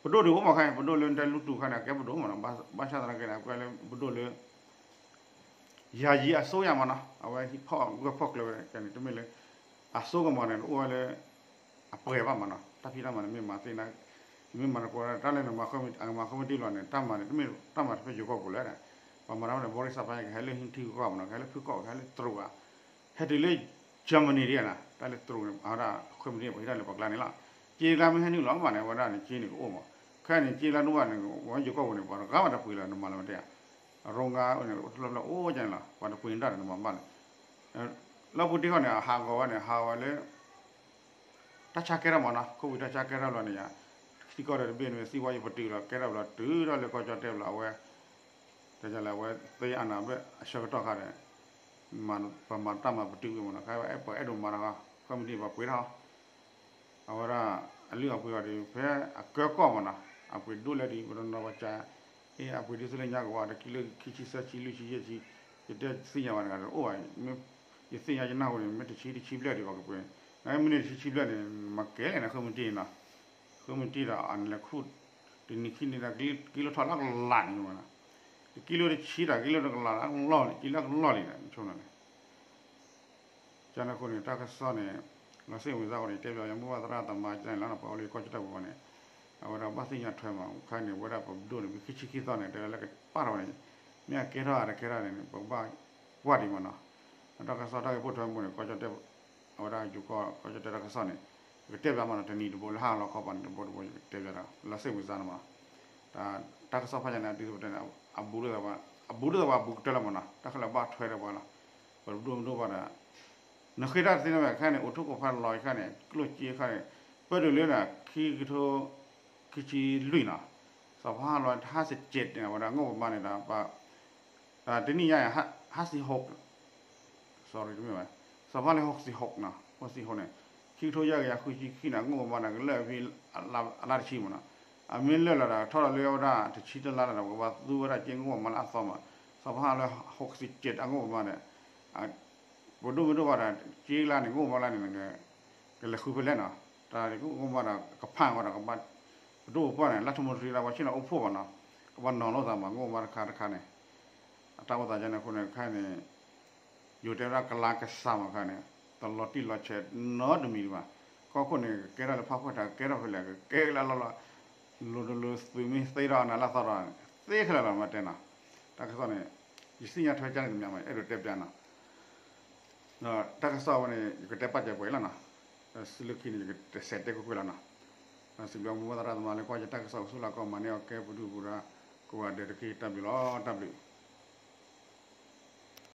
ပဒိၣ်ဒုးအိၣ်မးခဲအံၤ ပဒိၣ်လၢနတဲလူတူၢ်ခါန့ၣ် အကဲပဒိၣ်မးနီၤ ဘၣ်ဆၣ်သနာ်က့န့ၣ် အကဲလၢပဒိၣ်လၢ ယၤယံၤအစိုးရမးနီၤ အဝဲဟံးဖီၣ်ဂၢၢ်ဖီၣ်ကျၢၤဝဲန့ၣ် တမ့ၢ်လၢ အစိကမီၤန့ၣ် အိၣ်ဝဲလၢ အပှဲၤဘၣ်မးနီၤ တၢ်ဖံးတၢ်မၤန့ၣ်မ့ၢ်မၤသ့န့ၣ် မ့ၢ်မၤတကိးတၢ်လၢနမၤဃ့မတံၢ်လီၤန့ၣ် တၢ်မၤန့ၣ် တမ့ၢ်တၢ်မၤတဖျၢၣ်ယိၤကီၢ်ပူၤလဲၣ် ပှၤမၤတၢ်ဖဲန့ၣ် ဘီရံစၢ်ဖဲန့ၣ် ကဟဲလၢဟံၣ်ထံကီၢ်မးနီၤ ကဟဲလၢဖုကီၢ် ကဟဲလၢတရူးဧါ ဟဲတုၤလၢ Germany ဒ်နီၤ တၢ်လၢတရူးန့ၣ် အဝဲဒၣ်ဃ့မတံၢ်ပှၤဟံးတၢ်လၢပှၤကျါန့ၣ်လီၤ က့လါမ့ၢ်ဟဲနုာ်လီၤမးန့ၣ် အဝဲဒၣ်န့ၣ်က့န့ၣ်ကအိၣ်မး ခဲအံၤန့ၣ် က့လါဒိၣ်ဘၣ်န့ၣ် ဝဲယိၤကီၢ်ပူၤန့ၣ် ပှၤတဂၤမးတပှ့ၤလီၤ နမၤလီၤမတၤ ရိငါန့ၣ် အိၣ်တဖျၢၣ်ဖျၢၣ်အိၣ်ကန့ၣ်လီၤ ပှၤတပှ့ၤတၢ်ဒီးနမၤဘၣ်န့ၣ် လၢပူၤတ့ၢ်ဃီန့ၣ် အဟးဂီၤဝဲန့ၣ် ဟးဂီၤဝဲလၢ တၢ်ဆါကဲထီၣ်မးနီၤ ခိၣ်ဝံၤတၢ်ဆါကဲထီၣ်လီၤန့ၣ်ယါ ထံကီၢ်ဒီးတဘ့ၣ်န့ၣ် သံဝဲယပတုာ်လီၤ ကဲထီၣ်ဘျီတုၤထီၣ်လၢကီၢ်ကၠီၣ်တဲၣ်ဘျီ အဝဲ တဲလဲၣ် အဝဲသ့အနၢ်ဘၣ်အဆၢကတီၢ်ခါဒီး ပမၤတၢ်မၤပတုာ်ဝံၤမးနီၤ ခဲအံၤပှၤအဲၣ်ဒိးမၤတၢ်ဃီ ဃ့မတံၢ်ပှၤပှ့ၤထီၣ် အဝဲဒၣ် အလုၢ်အပှ့ၤအီၤဒီး ဖဲအကၢကီၢ်မးနီၤ အပှ့ၤဒိၣ်လဲၣ်ဒီး ပတနီၤပှၤကး အ့ အပှ့ၤဒ်သိးလၢညါကဝီၤ တကံလိခံဆံသၢဆံလွံၢ်ဆံယဲၢ်ဆံ ယတသ့ၣ်ညါဘၣ်တဂၤဒီး အိၣ်ဘၣ် ယသ့ၣ်ညါယနၢ်ဟူန့ၣ် မ့ၢ်တဆံတဆံဘျဲၣ်ဒီး ပှၤကပှ့ၤ နမ့ၢ်န့ၢ်တဆံဆံဘျဲၣ်န့ၣ် မၤကဲလဲၣ်န့ၣ် ဃ့မတံၢ်နီၤ ဃ့မတံၢ်ဒီး အနလဲၤခူၣ် တနံၤခံနံၤဒီး ကံလိထီၣ်လၢကလးန့ၣ်မးနီၤ တကံလိတဆံဒီး ကံလိတကလးလၢကလီၢ်လံ ကံလၢကလီၢ်လံဒီး ဆိန့ၣ် ကန့ၣ်အဃိန့ၣ် တၢ်ကစီၣ်န့ၣ် လီၤစ့ၣ်ဝံၤစၢ်ဃိန့ၣ် တဲဘၣ်ယမိၢ်ပၢ်သရၣ်သမါကန့ၣ်လီၤ ပှၤအိၣ်လၢကီၢ်ကၠီၣ်တဲၣ်ပူၤန့ၣ် အဝဲဒၣ်ဘၣ်သ့ၣ်ညါထွဲမး ခါန့ၣ် ဝဲဒၣ်ပဒိၣ်န့ၣ် မ့ၢ်ခံဆံခံသီန့ၣ် တဲလၢကပာ်ထီၣ်ဝဲန့ၣ် မ့ၢ်အကဲထီၣ်အတကဲထီၣ်န့ၣ် ပကဘၣ်ကွၢ်ဒံးမးနီၤ တၢ်ကစီၣ်တၢ်ဂ့ၢ်ပိာ်ထွဲမူန့ၣ် ကီၢ်ကၠီၣ်တဲၣ် အဝဲဒၣ်ယိၤကီၢ် ကီၢ်ကၠီၣ်တဲၣ်တၢ်ကစီၣ်န့ၣ် ကတဲဘၣ်မးနီၤ တနံၤတဘိလၢဟါလီၤခီပၤန့ၣ် တဘိတဘိကတဲဘၣ်ဒီး လီၤစ့ၣ်ဝံၤစၢ်န့ၣ်မး တၢ်ကစီၣ်ဖးယံၤန့ၣ် ဒ်သိးပတဲန့ၣ် အဘူးဒီး အဘူးဒီးပှၤဘူးကတၢၢ်လီၤမးနီၤ တၢ်ခဲလၢာ်ဘၣ်ထွဲဒီးပှၤလီၤ ပဒိၣ်မ့ၢ်ဒိၣ်ဘၣ်ဒီး နဃ့တၢ်တသ့န့ၣ်ဝဲ ခဲန့ၣ် အိၣ်ထူၣ်ကီၢ်ဖးလီၤခဲန့ၣ် ကျိၣ်စ့ခဲန့ၣ် ပၢၢ်ဒုးလၢ ခံကထိ ခံဆံလွံၢ်နီၤ, စီၤဖီဟါလီၤ ဟါစံးကၠ့းန့ၣ် ဝဲဒၣ်ငိၣ်ပမါန့ၣ်ဒီး တနံၣ်ညါ ဟါစံးဟိး sorry တမ့ၢ်ဘၣ်, စီၤဖီလၢ ဟိးစံးဟိးနီၤ, ဟိးစံးဟိးန့ၣ် ခံကထိယဲၢ်ကယၤဃုဆံခံန့ၣ် အငိၣ်ပမါန့ၣ် ကလၢာ်ဖဲ အလါတဆံမးနီၤ, အမ့ၢ်လၢာ်လီၤဒီး ထီၣ်လီၤလၢဝဲဒၣ်တဆံတလါလီၤဒီး ပကဘၣ်သူဝဲဒၣ်က့ငိၣ်ပမါလၢအသီမး, စီၤဖီလၢ ဟိးစံးကၠ့းအငိၣ်ပမါန့ၣ် ပဒိၣ်မ့ၢ်ဒိၣ်ဘၣ်ဒီး က့လါန့ၣ် ငိၣ်ပမါလါန့ၣ် ကလဲၤဃုဖဲလဲၣ်နီၤ, တၢ်ကငိၣ်ပမါဒီး ကဖးဝဲဒီး ကဘၣ် ပဒိၣ်ပပှၢ်န့ၣ် လၢထမူတရံလၢပှၤဆ့ၣ်နီၤအိၣ်ဖှိၣ်ဘၣ်နီၤ, ကဘၣ်နီၤလိာ်သးမး ငိၣ်ပမါတခါတခါန့ၣ် အတၢ်အိၣ်သးယါန့ၣ်အဃိန့ၣ် ခဲန့ၣ် ယိၤတဲဝဲဒၣ်ကလါကစၢ်မးခဲန့ၣ် တလီၤတံၢ်လီၤဆဲးနီတမံၤဒံးဘၣ်, ကီၢ်ခိၣ်န့ၣ် ကကဲထီၣ်လၢဖးဖှီၣ်ထး ကကဲထီၣ်ဖဲလဲၣ် ကကဲလၢလီၢ်လီၢ်, လိၤတလိၤသုးမ့ၢ်သ့ထီၣ်အနၢ်လၢသီထီၣ် သ့ခဲလၢာ်လီၤ မ့ၢ်တဲနီၤ, တၢ်ကစီၣ်န့ၣ် ယသ့ၣ်ညါထွဲကၢန့ၣ်တမံၤမး အဲၣ်ဒိးတဲပျးနီၤ, ဒီးတၢ်ကစီၣ်ဝဲန့ၣ် ယကတဲပာ်စၢၤပှဲၤလီၤနီၤ, ဒီးစံးလၢခံန့ၣ် ယကတဲစဲးတဲကွ့ၢ်ကွ့ၢ်လီၤနီၤ, ဒီးစံးဘျုးမိၢ်ပၢ်သရၣ်သမါလၢကွၢ်ယတၢ်ကစီၣ်အိၣ်ဆူၣ်လၢကီၢ်မၤန့ၢ်အီၤကဲပဒုၣ်ပဒါ ကိးဂၤဒဲးတက့ၢ် တၢ်ဘျုးလီၤ တၢ်ဘျုး